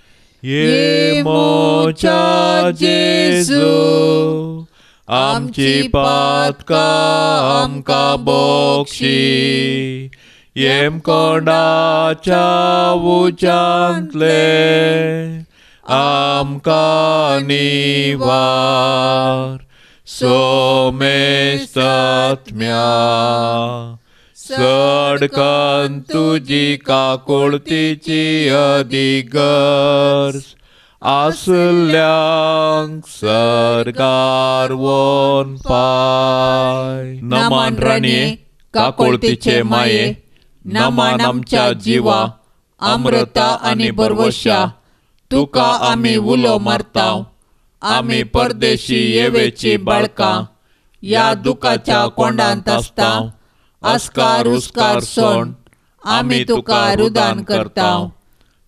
S1: ये मोच्या जेजू, आमची पातकां आमकां बक्षी, येमकोंडाच्या उज्यांतले आमकां निवार. सोमेस्तात्म्या, सडकन तुजी काकुळतीची अधिगर्ज आसल्यांक सर्गार वोन पाय. नमान राणये, काकुळतीचे माये, नमान आमच्या जिवा, अमृता आनी बरवशा, तुका आमी उलो मारता, आमी परदेशी येवेची बाळकां, ह्या दुखाच्या कोंडांत आसता,
S2: आस्कार उस्कार सोण आमी तुका रुदान करता.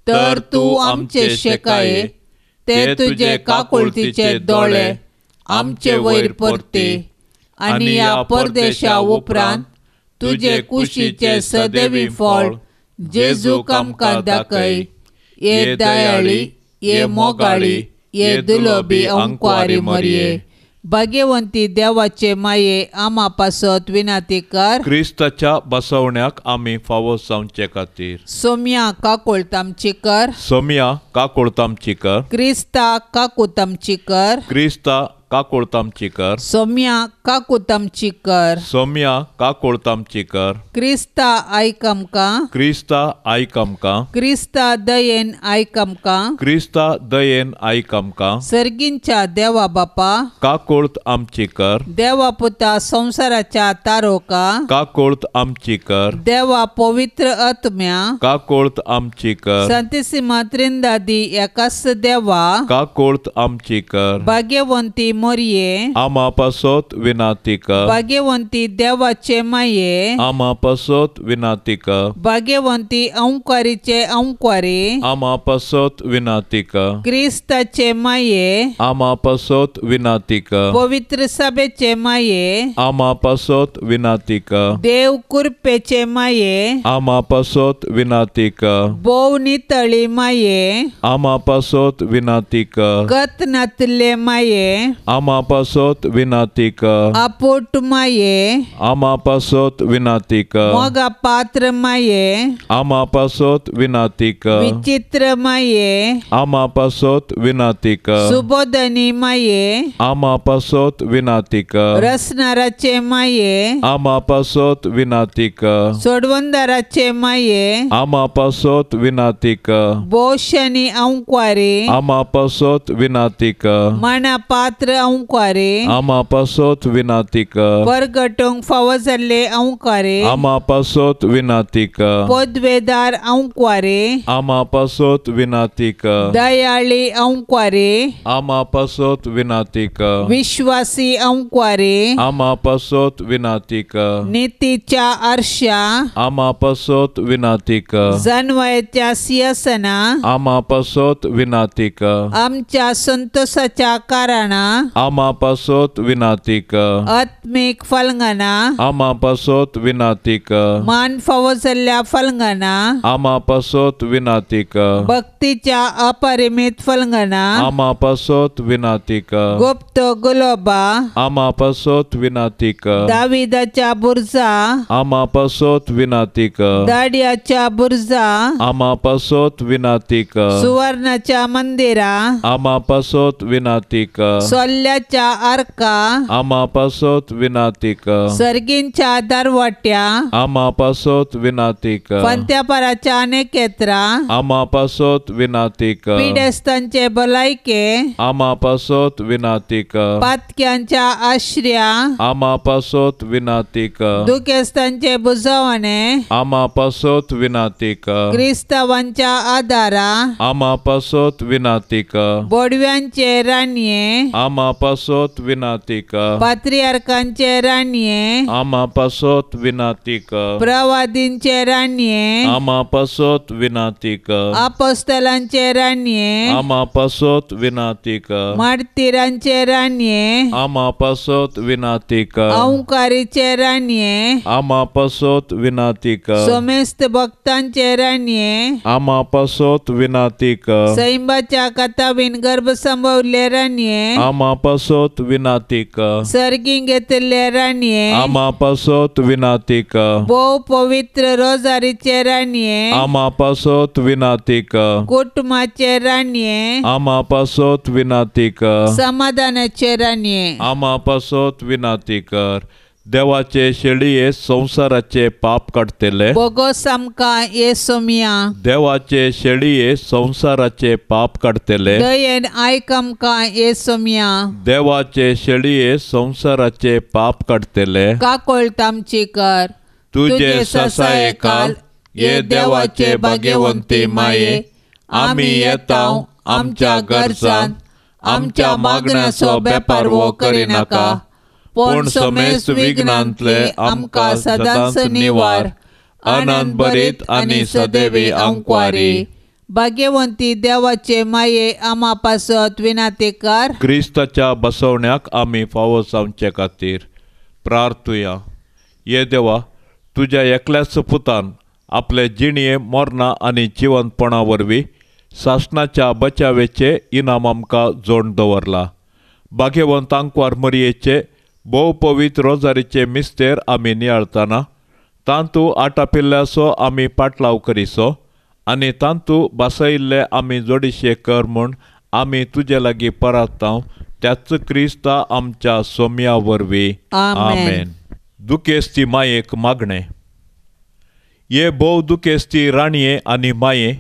S2: तर तूं आमचे शेकाये ते तुजे काकुळतीचे दोळे आमचे वयर परते आनी ह्या परदेशा उपरांत तुजे कुशीचे सदैवी फळ जेजूक आमकां दाखय. ये दयाळी, ये मोगाळी, ये दुलोबी अंकवारी मरये, भाग्यवंती देवाचे माये आमा पासत विनाती कर.
S1: क्रिस्ताच्या बसवण्याक आमी फावो जावचे खातीर.
S2: सोम्या काकुळट आमची कर.
S1: सोम्या काकुळट आमची कर.
S2: क्रिस्ता काकूत आमची कर.
S1: क्रिस्ता काकुळट आमची कर.
S2: सोम्या काकूत आमची कर.
S1: सोम्या काकुळट आमची कर.
S2: क्रिस्ता आयक आमकां.
S1: क्रिस्ता आयक आमकां.
S2: क्रिस्ता दयेन आयक आमकां.
S1: क्रिस्ता दयेन आयक आमकां.
S2: सर्गींच्या देवा बापा
S1: काकुळट आमची कर.
S2: देवा पुता संवसाराच्या तारोका
S1: काकुळट आमची कर.
S2: देवा पवित्र आत्म्या
S1: काकुळट आमची कर.
S2: संतिसिमा त्रिंदादी एकाच देवा
S1: काकुळट आमची कर.
S2: भाग्यवंती मोरये
S1: आमा पासत विनाती कर.
S2: भाग्यवंती देवाचे माये
S1: आमा पासत विनाती कर.
S2: भाग्यवंती अंकारीचे अंकारी
S1: आमा पासत विनाती कर.
S2: क्रिस्ताचे माये
S1: आमा पासत विनाती कर.
S2: पवित्र सभेचे माये
S1: आमा पासत विनाती कर.
S2: देव कृपेचे माये
S1: आमा पासत विनाती कर.
S2: भोव नितळी माये
S1: आमा पासत विनाती कर.
S2: गत नातले माये
S1: आमा पासत विनाती कर.
S2: आपोट माये
S1: आमा पासत विनाती कर.
S2: मोगा पात्र माये
S1: आमा पासत विनाती कर.
S2: विचित्र माये
S1: आमा पासत विनाती कर.
S2: सुबोधनी माये
S1: आमा पासत विनाती कर.
S2: रसनाराचे माये
S1: आमा पासत विनाती कर.
S2: सोडवंदाराचे माये
S1: आमा पासत विनाती कर.
S2: बोशनी अंकवारी
S1: आमा पासत विनाती कर.
S2: माना पात्र अंकवारी
S1: आमा पासत विनाती कर.
S2: परगटूंक फावो जाल्ले अंकवारी
S1: आमा पासत विनाती कर.
S2: पदवेदार अंकवारी
S1: आमा पासत विनाती कर.
S2: दयाळी अंकवारी
S1: आमा पासत विनाती कर.
S2: विश्वासी अंकवारी
S1: आमा पासत विनाती कर.
S2: नितीच्या आरशा
S1: आमा पासत विनाती कर.
S2: जानवयाच्या सिंहासना
S1: आमा पासत विनाती कर.
S2: आमच्या संतोषाच्या कारणा
S1: आमा पासत विनाती कर.
S2: आत्मीक फलंगना
S1: आमा पासत विनाती कर.
S2: मान फावो जाल्ल्या फलंगना
S1: आमा पासत विनाती कर.
S2: भक्तीच्या अपरिमित फलंगना
S1: आमा पासत विनाती कर.
S2: गुप्त गुलोबा
S1: आमा पासत विनाती कर.
S2: दाविदाच्या बुर्जा
S1: आमा पासत विनाती कर.
S2: दाडियाच्या बुर्जा
S1: आमा पासत विनाती कर.
S2: सुवर्णाच्या मंदिरा
S1: आमा पासत विनाती कर.
S2: सोल्ल्याच्या आर्का
S1: आमा पासत विनाती कर.
S2: सर्गींच्या दरवाट्या
S1: आमा पासत विनाती कर.
S2: पंत्यापराच्या नेकेत्रा
S1: आमा पासत विनाती कर.
S2: पिडेस्तांचे भलायके
S1: आमा पासत विनाती कर.
S2: पातक्यांच्या आश्र्या
S1: आमा पासत विनाती कर.
S2: दुखेस्तांचे बुजवणे
S1: आमा पासत विनाती कर.
S2: क्रिस्तावांच्या आदारा
S1: आमा पासत विनाती कर.
S2: बोडव्यांचे राणये
S1: आमा पासत विनाती कर.
S2: पात्रियार्कांचे राणये
S1: आमा पासत विनाती कर.
S2: प्रवादींचे राणये
S1: आमा पासत विनाती कर.
S2: अपोस्तलांचे राणये
S1: आमा पासत विनाती कर.
S2: मार्तीरांचे राणये
S1: आमा पासत विनाती कर.
S2: अंकारीचे राणये
S1: आमा पासत विनाती कर.
S2: समेस्त भक्तांचे राणये
S1: आमा पासत विनाती कर.
S2: सैंबाच्या कथावीन गर्भ संभवले राणये
S1: आमा पासत विनाती कर.
S2: सर्गी घेतले राणये
S1: आमा पासत विनाती कर.
S2: भोव पवित्र रोजारीचे राणये
S1: आमा पासत विनाती कर.
S2: कुटुंबाचे राणये
S1: आमा पासत विनाती कर.
S2: समाधानाचे राणये
S1: आमा पासत विनाती कर. देवाचे शेळये संवसाराचे पाप काडटले
S2: बोगोस आमकां ये सोम्या.
S1: देवाचे शेळये संवसाराचे पाप काडटले
S2: दयेन आयक आमकां ये सोम्या.
S1: देवाचे शेळये संवसाराचे पाप काडटले
S2: काकोळट आमची कर.
S1: तुजे ससायेकाल ये देवाचे भाग्यवंती माये आमी येता आमच्या गरजान आमच्या मागण्याचो बेपारवो करिनाका, पूण समेस्त विघ्नांतले आमकां सदांच निवार. आनंद भरीत आनी सदैवी आंकवारी.
S2: भाग्यवंती देवाचे माये आमा पासत विनाते कर.
S1: क्रिस्ताच्या बसवण्याक आमी फावो जावचे खातीर प्रार्थुया. ये देवा, तुज्या एकल्याच पुतान आपले जिणये मरणां आनी जिवंतपणा वरवीं सासणाच्या बचावेचे इनाम आमकां जोड दवरला. भाग्यवंत आंकवार मरयेचे भोव पवित्र रोजारीचे मिस्तेर आमी नियाळतना तांतू आटापिल्ल्याचो आमी पाटलाव करिसो आनी तांतू बासयिल्ले आमी जोडीशे कर म्हूण आमी तुजे लागीं परातांव त्याच क्रिस्ता आमच्या सोम्या वरवीं. आमेन. दुखेस्ती मायेक मागणें. हे भोव दुखेस्ती राणये आनी माये,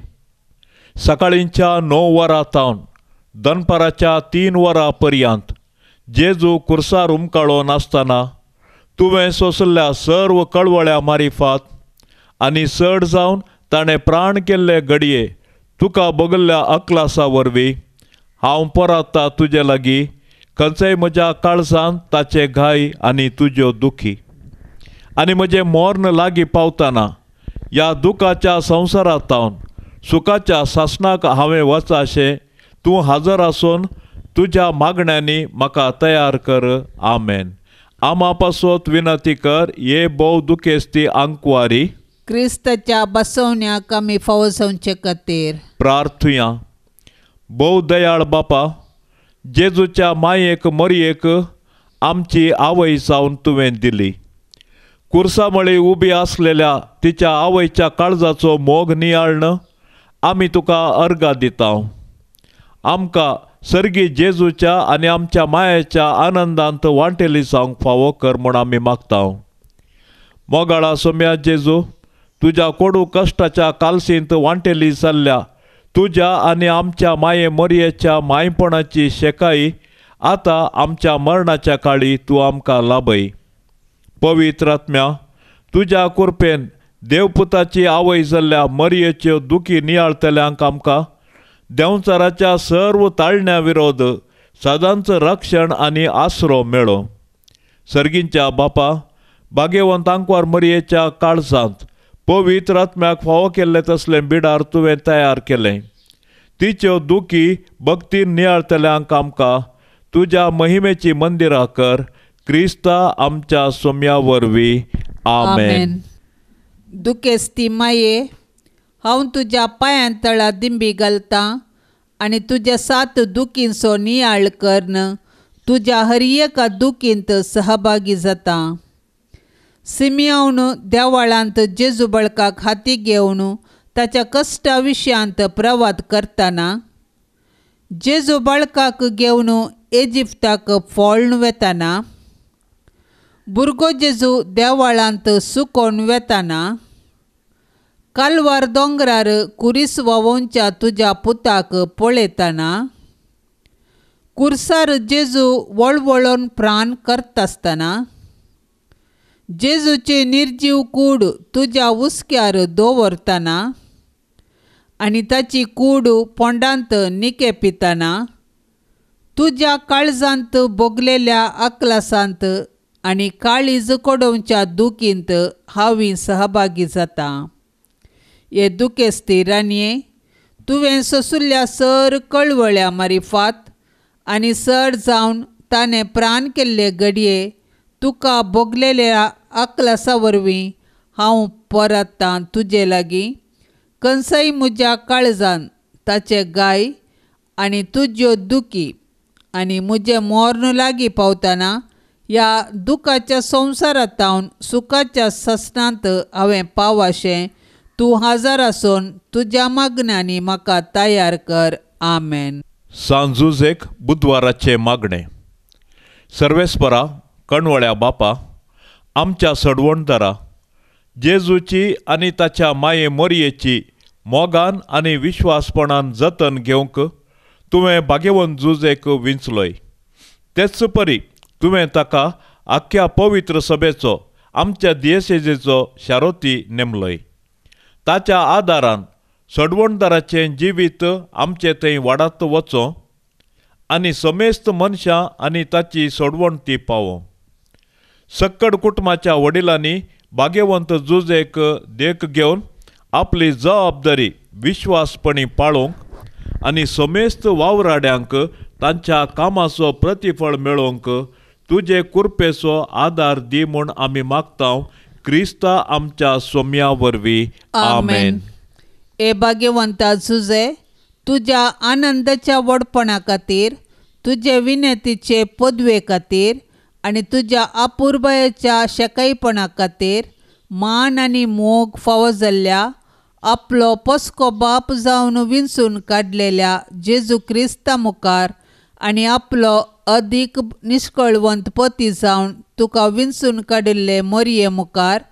S1: सकाळींच्या 9 वरां तावन दनपाराच्या 3 वरां पर्यंत जेजू कुर्सार उमकाळो नासतना तुवें सोंसल्या सर्व कळवळ्या मारिफात आनी चड जावन ताणें प्राण केल्ले घडये तुका बगल्ल्या अकलासा वरवीं हांव परता तुजे लागीं खंयचेय म्हज्या काळजान ताचे घाय आनी तुज्यो दुखी आनी म्हजें मर्ण लागीं पावतना ह्या दुखाच्या संवसारांत तावन सुखाच्या सासणाक हांवें वचाशें तूं हाजर आसून तुज्या मागण्यांनी म्हाका तयार कर. आमेन. आमा पासत विनंती कर. हे भोव दुखेस्ती आंकवारी,
S2: क्रिस्ताच्या बसवण्याक आमी फावो जावचे खातीर
S1: प्रार्थुया. भोव दयाळ बापा, जेजूच्या मायेक मरयेक आमची आवय जावन तुवें दिली. कुर्सामळी उबी आसलेल्या तिच्या आवयच्या काळजाचो मोग नियाळन आमी तुका अर्गां दिता. आमकां सर्गी जेजूच्या आनी आमच्या मायेच्या आनंदांत वांटेली जावंक फावो कर म्हूण आमी मागता. मोगाळा सोम्या जेजू, तुज्या कोडू कश्टाच्या कालसींत वांटेली जाल्ल्या तुज्या आनी आमच्या माये मरयेच्या मायपणाची शेकाई आतां आमच्या मरणाच्या काळी तूं आमकां लाभय. पवित्र आत्म्या, तुज्या कृपेन देवपुताची आवय जाल्ल्या मरयेच्यो दुखी नियाळतल्यांक आमकां देंवचाराच्या सर्व ताळण्या विरोध सदांच रक्षण आनी आसरो मेळो. सर्गींच्या बापा, भाग्यवंत आंकवार मरयेच्या काळजांत पवित्र आत्म्याक फावो केल्लें तसलें बिडार तुवें तयार केलें. तिच्यो दुखी भक्तीन नियाळतल्यांक आमकां तुज्या महिमेची मंदिरां कर. क्रिस्ता आमच्या सोम्या वरवीं. आमेन.
S2: दुखेस्ती माये, हांव तुज्या पांयां तळा दिंबी घालतां आनी तुज्या 7 दुखींचो नियाळ करून तुज्या हर एका दुखींत सहभागी जाता. सिमियावन देवाळांत जेजू बळकाक हाती घेवन ताच्या कश्टा विशयांत प्रवाद करतना, जेजू बाळकाक घेवन इजिप्ताक फोळून वेतना, भुरगो जेजू देवाळांत सुकोवन वेतना, कालवार दोंगरार कुरीस व्हांवोवच्या तुज्या पुताक पळयतना, कुर्सार जेजू वळवळोन प्राण करतासतना, जेजूची निर्जीव कूड तुज्या हुस्क्यार दवरतना आनी ताची कूड पोंडांत निके पितना, तुज्या काळजांत भोगलेल्या अकलासांत आनी काळीज कडोवच्या दुखींत हांव सहभागी जाता. हे दुखेस्ती राणये, तुवें सोंशिल्ल्या सर कळवळ्या मारिफात आनी सर जावन ताणें प्राण केल्ले घडये तुका भोगलेल्या अकलासा वरवीं हांव परतां तुजे लागीं. कंसय म्हज्या काळजान ताचे गाय आनी तुज्यो दुखी आनी म्हजें मर्ण लागीं पावतना ह्या दुखाच्या संवसारांत सुखाच्या ससनांत हांवें पावाशें तूं हाजर आसून तुज्या मागण्यांनी म्हाका तयार कर. आमेन.
S1: सांजुजेक बुधवाराचें मागणें. सर्वेस्परा कणवळ्या बापा, आमच्या सडवणदारा जेजूची आनी ताच्या माये मोरयेची मोगान आनी विश्वासपणान जतन घेवंक तुवें भाग्यवंत जुजेक विंचलोय. तेच परी तुवें ताका आख्ख्या पवित्र सभेचो आमच्या दियेसेजेचो शारोती नेमलोय. ताच्या आदारान सडवणदाराचें जिवीत आमचे थंय वाडात वचो आनी समेस्त मनशां आनी ताची सोडवण ती पावो. सक्कड कुटुंबाच्या वडिलांनी भाग्यवंत जुजेक देख घेवन आपली जबाबदारी विश्वासपणी पाळोवंक आनी समेस्त वावराड्यांक तांच्या कामाचो प्रतिफळ मेळोवंक तुजे कुरपेचो आदार दी म्हूण आमी मागता क्रिस्ता आमच्या सोम्या वरवीं. आमेन.
S2: ए भाग्यवंता जुजे, तुज्या आनंदाच्या व्हडपणा खातीर, तुजे विनंतीचे पदवे खातीर आनी तुज्या अपुरबायेच्या शेकाईपणा खातीर मान आनी मोग फावो जाल्ल्या आपलो पस्को बाप जावन विंचून काडलेल्या जेजू क्रिस्ता मुखार आनी आपलो अदीक निश्कळवंत पती जावन तुका विंचून काडिल्ले मोरये मुखार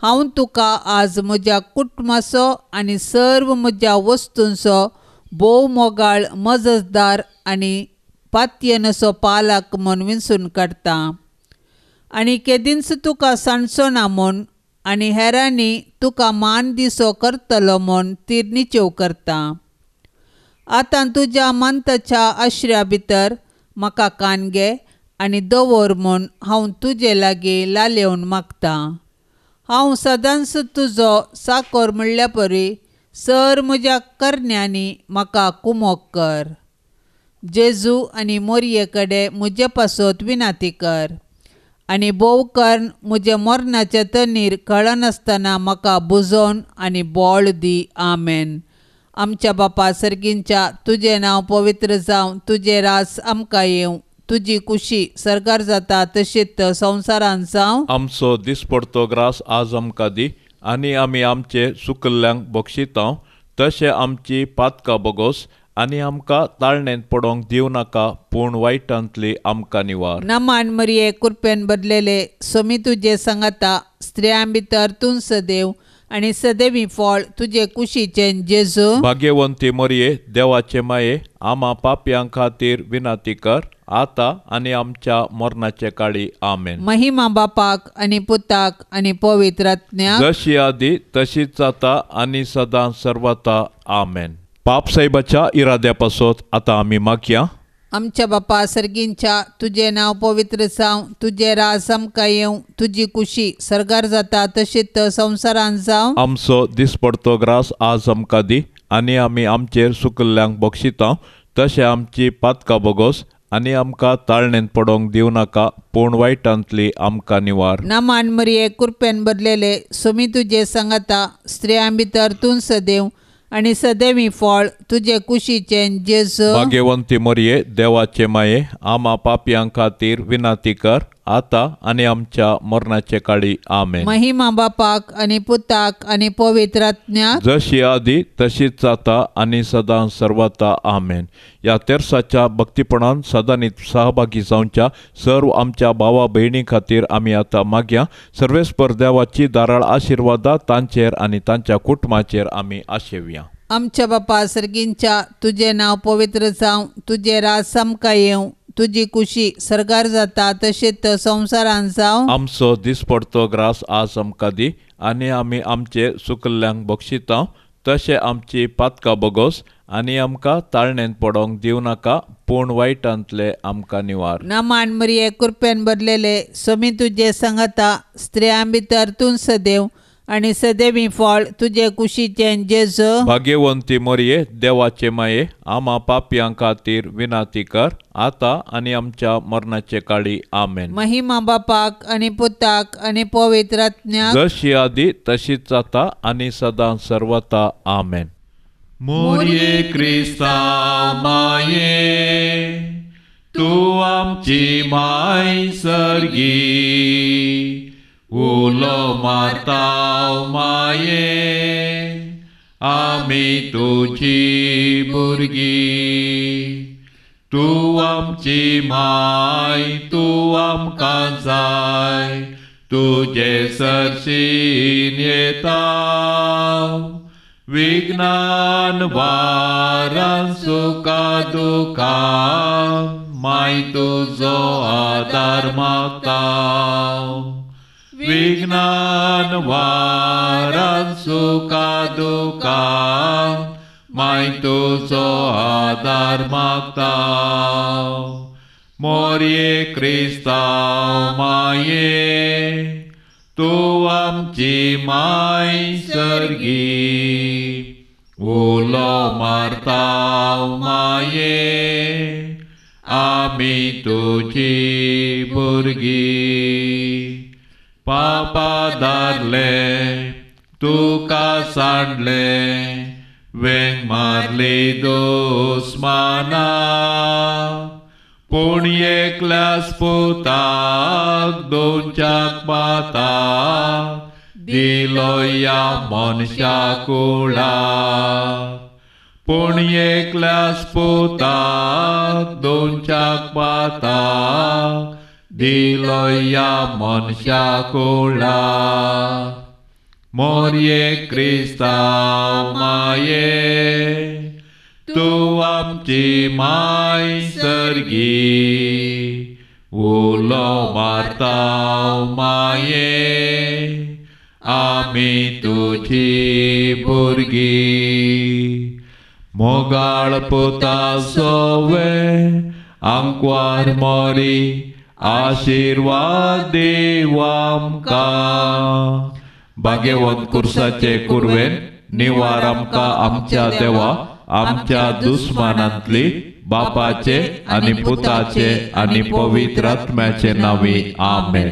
S2: हांव तुका आज म्हज्या कुटुंबाचो आनी सर्व म्हज्या वस्तूंचो भोव मोगाळ मजतदार आनी पातयेनसो पालक म्हूण विंचून काडटा आनी केदींच तुका सांडचो ना म्हूण आनी हेरांनी तुका मान दिसो करतलो म्हूण ती निचेव करता. आतां तुज्या मंताच्या आश्र्या भितर म्हाका कान घे आनी दवर म्हूण हांव तुजे लागीं लालेवन मागतां. हांव सदांच तुजो साकोर म्हणल्या परी सर म्हज्या करण्यांनी म्हाका कुमोक कर. जेजू आनी मोरये कडेन म्हजे पासत विनाती कर आनी भोव कर्ण म्हज्या मरणाच्या तनीर कळनासतना म्हाका बुजोवन आनी बळ दी. आमेन. आमच्या बापा सर्गींच्या, तुजें नांव पवित्र जावं, तुजें रास आमकां येवं, तुजी कुशी सरकार जाता तशीच संवसारांत जावं.
S1: आमचो दिसपडतो ग्रास आज आमकां दी आनी आमी आमचे सुकल्ल्यांक बक्षितांव तशें आमची पातकां बगोस आनी आमकां ताळणेंत पडोवंक दिवं नाका पूण वायटांतली आमकां निवार.
S2: नमान मरिये, कुरपेन बदलेले सोमी तुजे सांगाता, स्त्रियां भितर तूं सदैव आनी सदैवी फळ तुजे कुशीचें जेजू.
S1: भाग्यवंती मरिये, देवाचे माये, आमा पापयां खातीर विनंती कर आतां आनी आमच्या मरणाचे काळी. आमेन.
S2: महिमा बापाक आनी पुताक आनी पवित्र आत्म्याक,
S1: जशी आदी तशीच जाता आनी सदां सर्वता. आमेन. पाप साहेबाच्या इराद्या पासत आतां आमी मागया.
S2: आमच्या बापा सर्गींच्या, तुजें नांव पवित्र जावं, तुजें राज आमकां येवं, तुजी कुशी सर्गार जाता तशीच संवसारांत जावं.
S1: आमचो दिसपडतो ग्रास आज आमकां दी आनी आमी आमचेर सुकल्ल्यांक बक्षितांव तशें आमची पातकां बगोस आनी आमकां ताळणेंत पडोवंक दिवं नाका पूण वायटांतली आमकां निवार.
S2: नमान मरिये, कुरपेन बदलेले सोमी तुजे सांगाता, स्त्रियां भितर तूं सदैव आनी सदैवी फळ तुजे कुशीचें जेजू.
S1: भाग्यवंती मरिये, देवाचे माये, आमा पापयां खातीर विनंती कर आतां आनी आमच्या मरणाचे काळी. आमेन.
S2: महिमा बापाक आनी पुताक आनी पवित्र आत्म्याक,
S1: जशी आदी तशीच जाता आनी सदां सर्वता. आमेन. ह्या तेर्साच्या भक्तीपणान सदांनी सहभागी जावच्या सर्व आमच्या भावा भयणी खातीर आमी आतां मागया. सर्वेस्पर देवाची दाराळ आशिर्वादा तांचेर आनी तांच्या कुटुंबाचेर आमी आशेवया.
S2: आमच्या बापा सर्गींच्या, तुजें नांव पवित्र जावं, तुजें राज आमकां येवं, तुजी कुशी सर्गार जाता तशीच संवसारांत जावं.
S1: आमचो दिसपडतो ग्रास आज आमकां दी आनी आमी आमचे सुकल्ल्यांक बक्षितांव तशें आमची पातकां बगोस आनी आमकां ताळणेंत पडोवंक दिवं नाका पूण वायटांतले आमकां निवार.
S2: नमान मरिये, कुरपेन बदलेले सोमी तुजे सांगाता, स्त्रियां भितर तूं सदैव आनी सदैवी फळ तुजे कुशीचें जेजू.
S1: भाग्यवंती मरिये, देवाचे माये, आमा पापयां खातीर विनंती कर आतां आनी आमच्या मरणाचे काळी. आमेन.
S2: महिमा बापाक आनी पुताक आनी पवित्र आत्म्याक,
S1: जशी आदी तशीच जाता आनी सदां सर्वता. आमेन. मोरये क्रिस्ता माये, तूं आमची माय सर्गी, उलो मारता माये, आमी तुजी भुरगीं. तूं आमची माय, तूं आमकां जाय, तुजे सरशीन येता, विज्ञान वारान सुखा दुखान, माय तुजो आदार मागता. विज्ञान वारान सुखा दुखान, माय तुजो आदार मागता. मोरये क्रिस्तांव माये, तूं आमची माय सर्गी उलो मारता माये आमी तुजी भुरगीं पापा धारले तुका सांडले वेंग मारली दुस्माना पूण एकल्याच पुताक दोनच्याक पाताक दिलो ह्या मनशा कुळाक पूण एकल्याच पुताक दोनच्याक पाताक दिलो ह्या मनशा कुळाक मोरये क्रिस्तांव माये तूं आमची माय सर्गी उलो मारता माये आमी तुजी भुरगीं मोगाळ पुता सोवे आंकवार मोरी आशिर्वाद दीव आमकां भाग्यवंत कुर्साचे कुरवेन निवार आमकां आमच्या देवा आमच्या दुस्मानांतली बापाचे आनी पुताचे आनी पवित्र आत्म्याचे नांवी आमेन.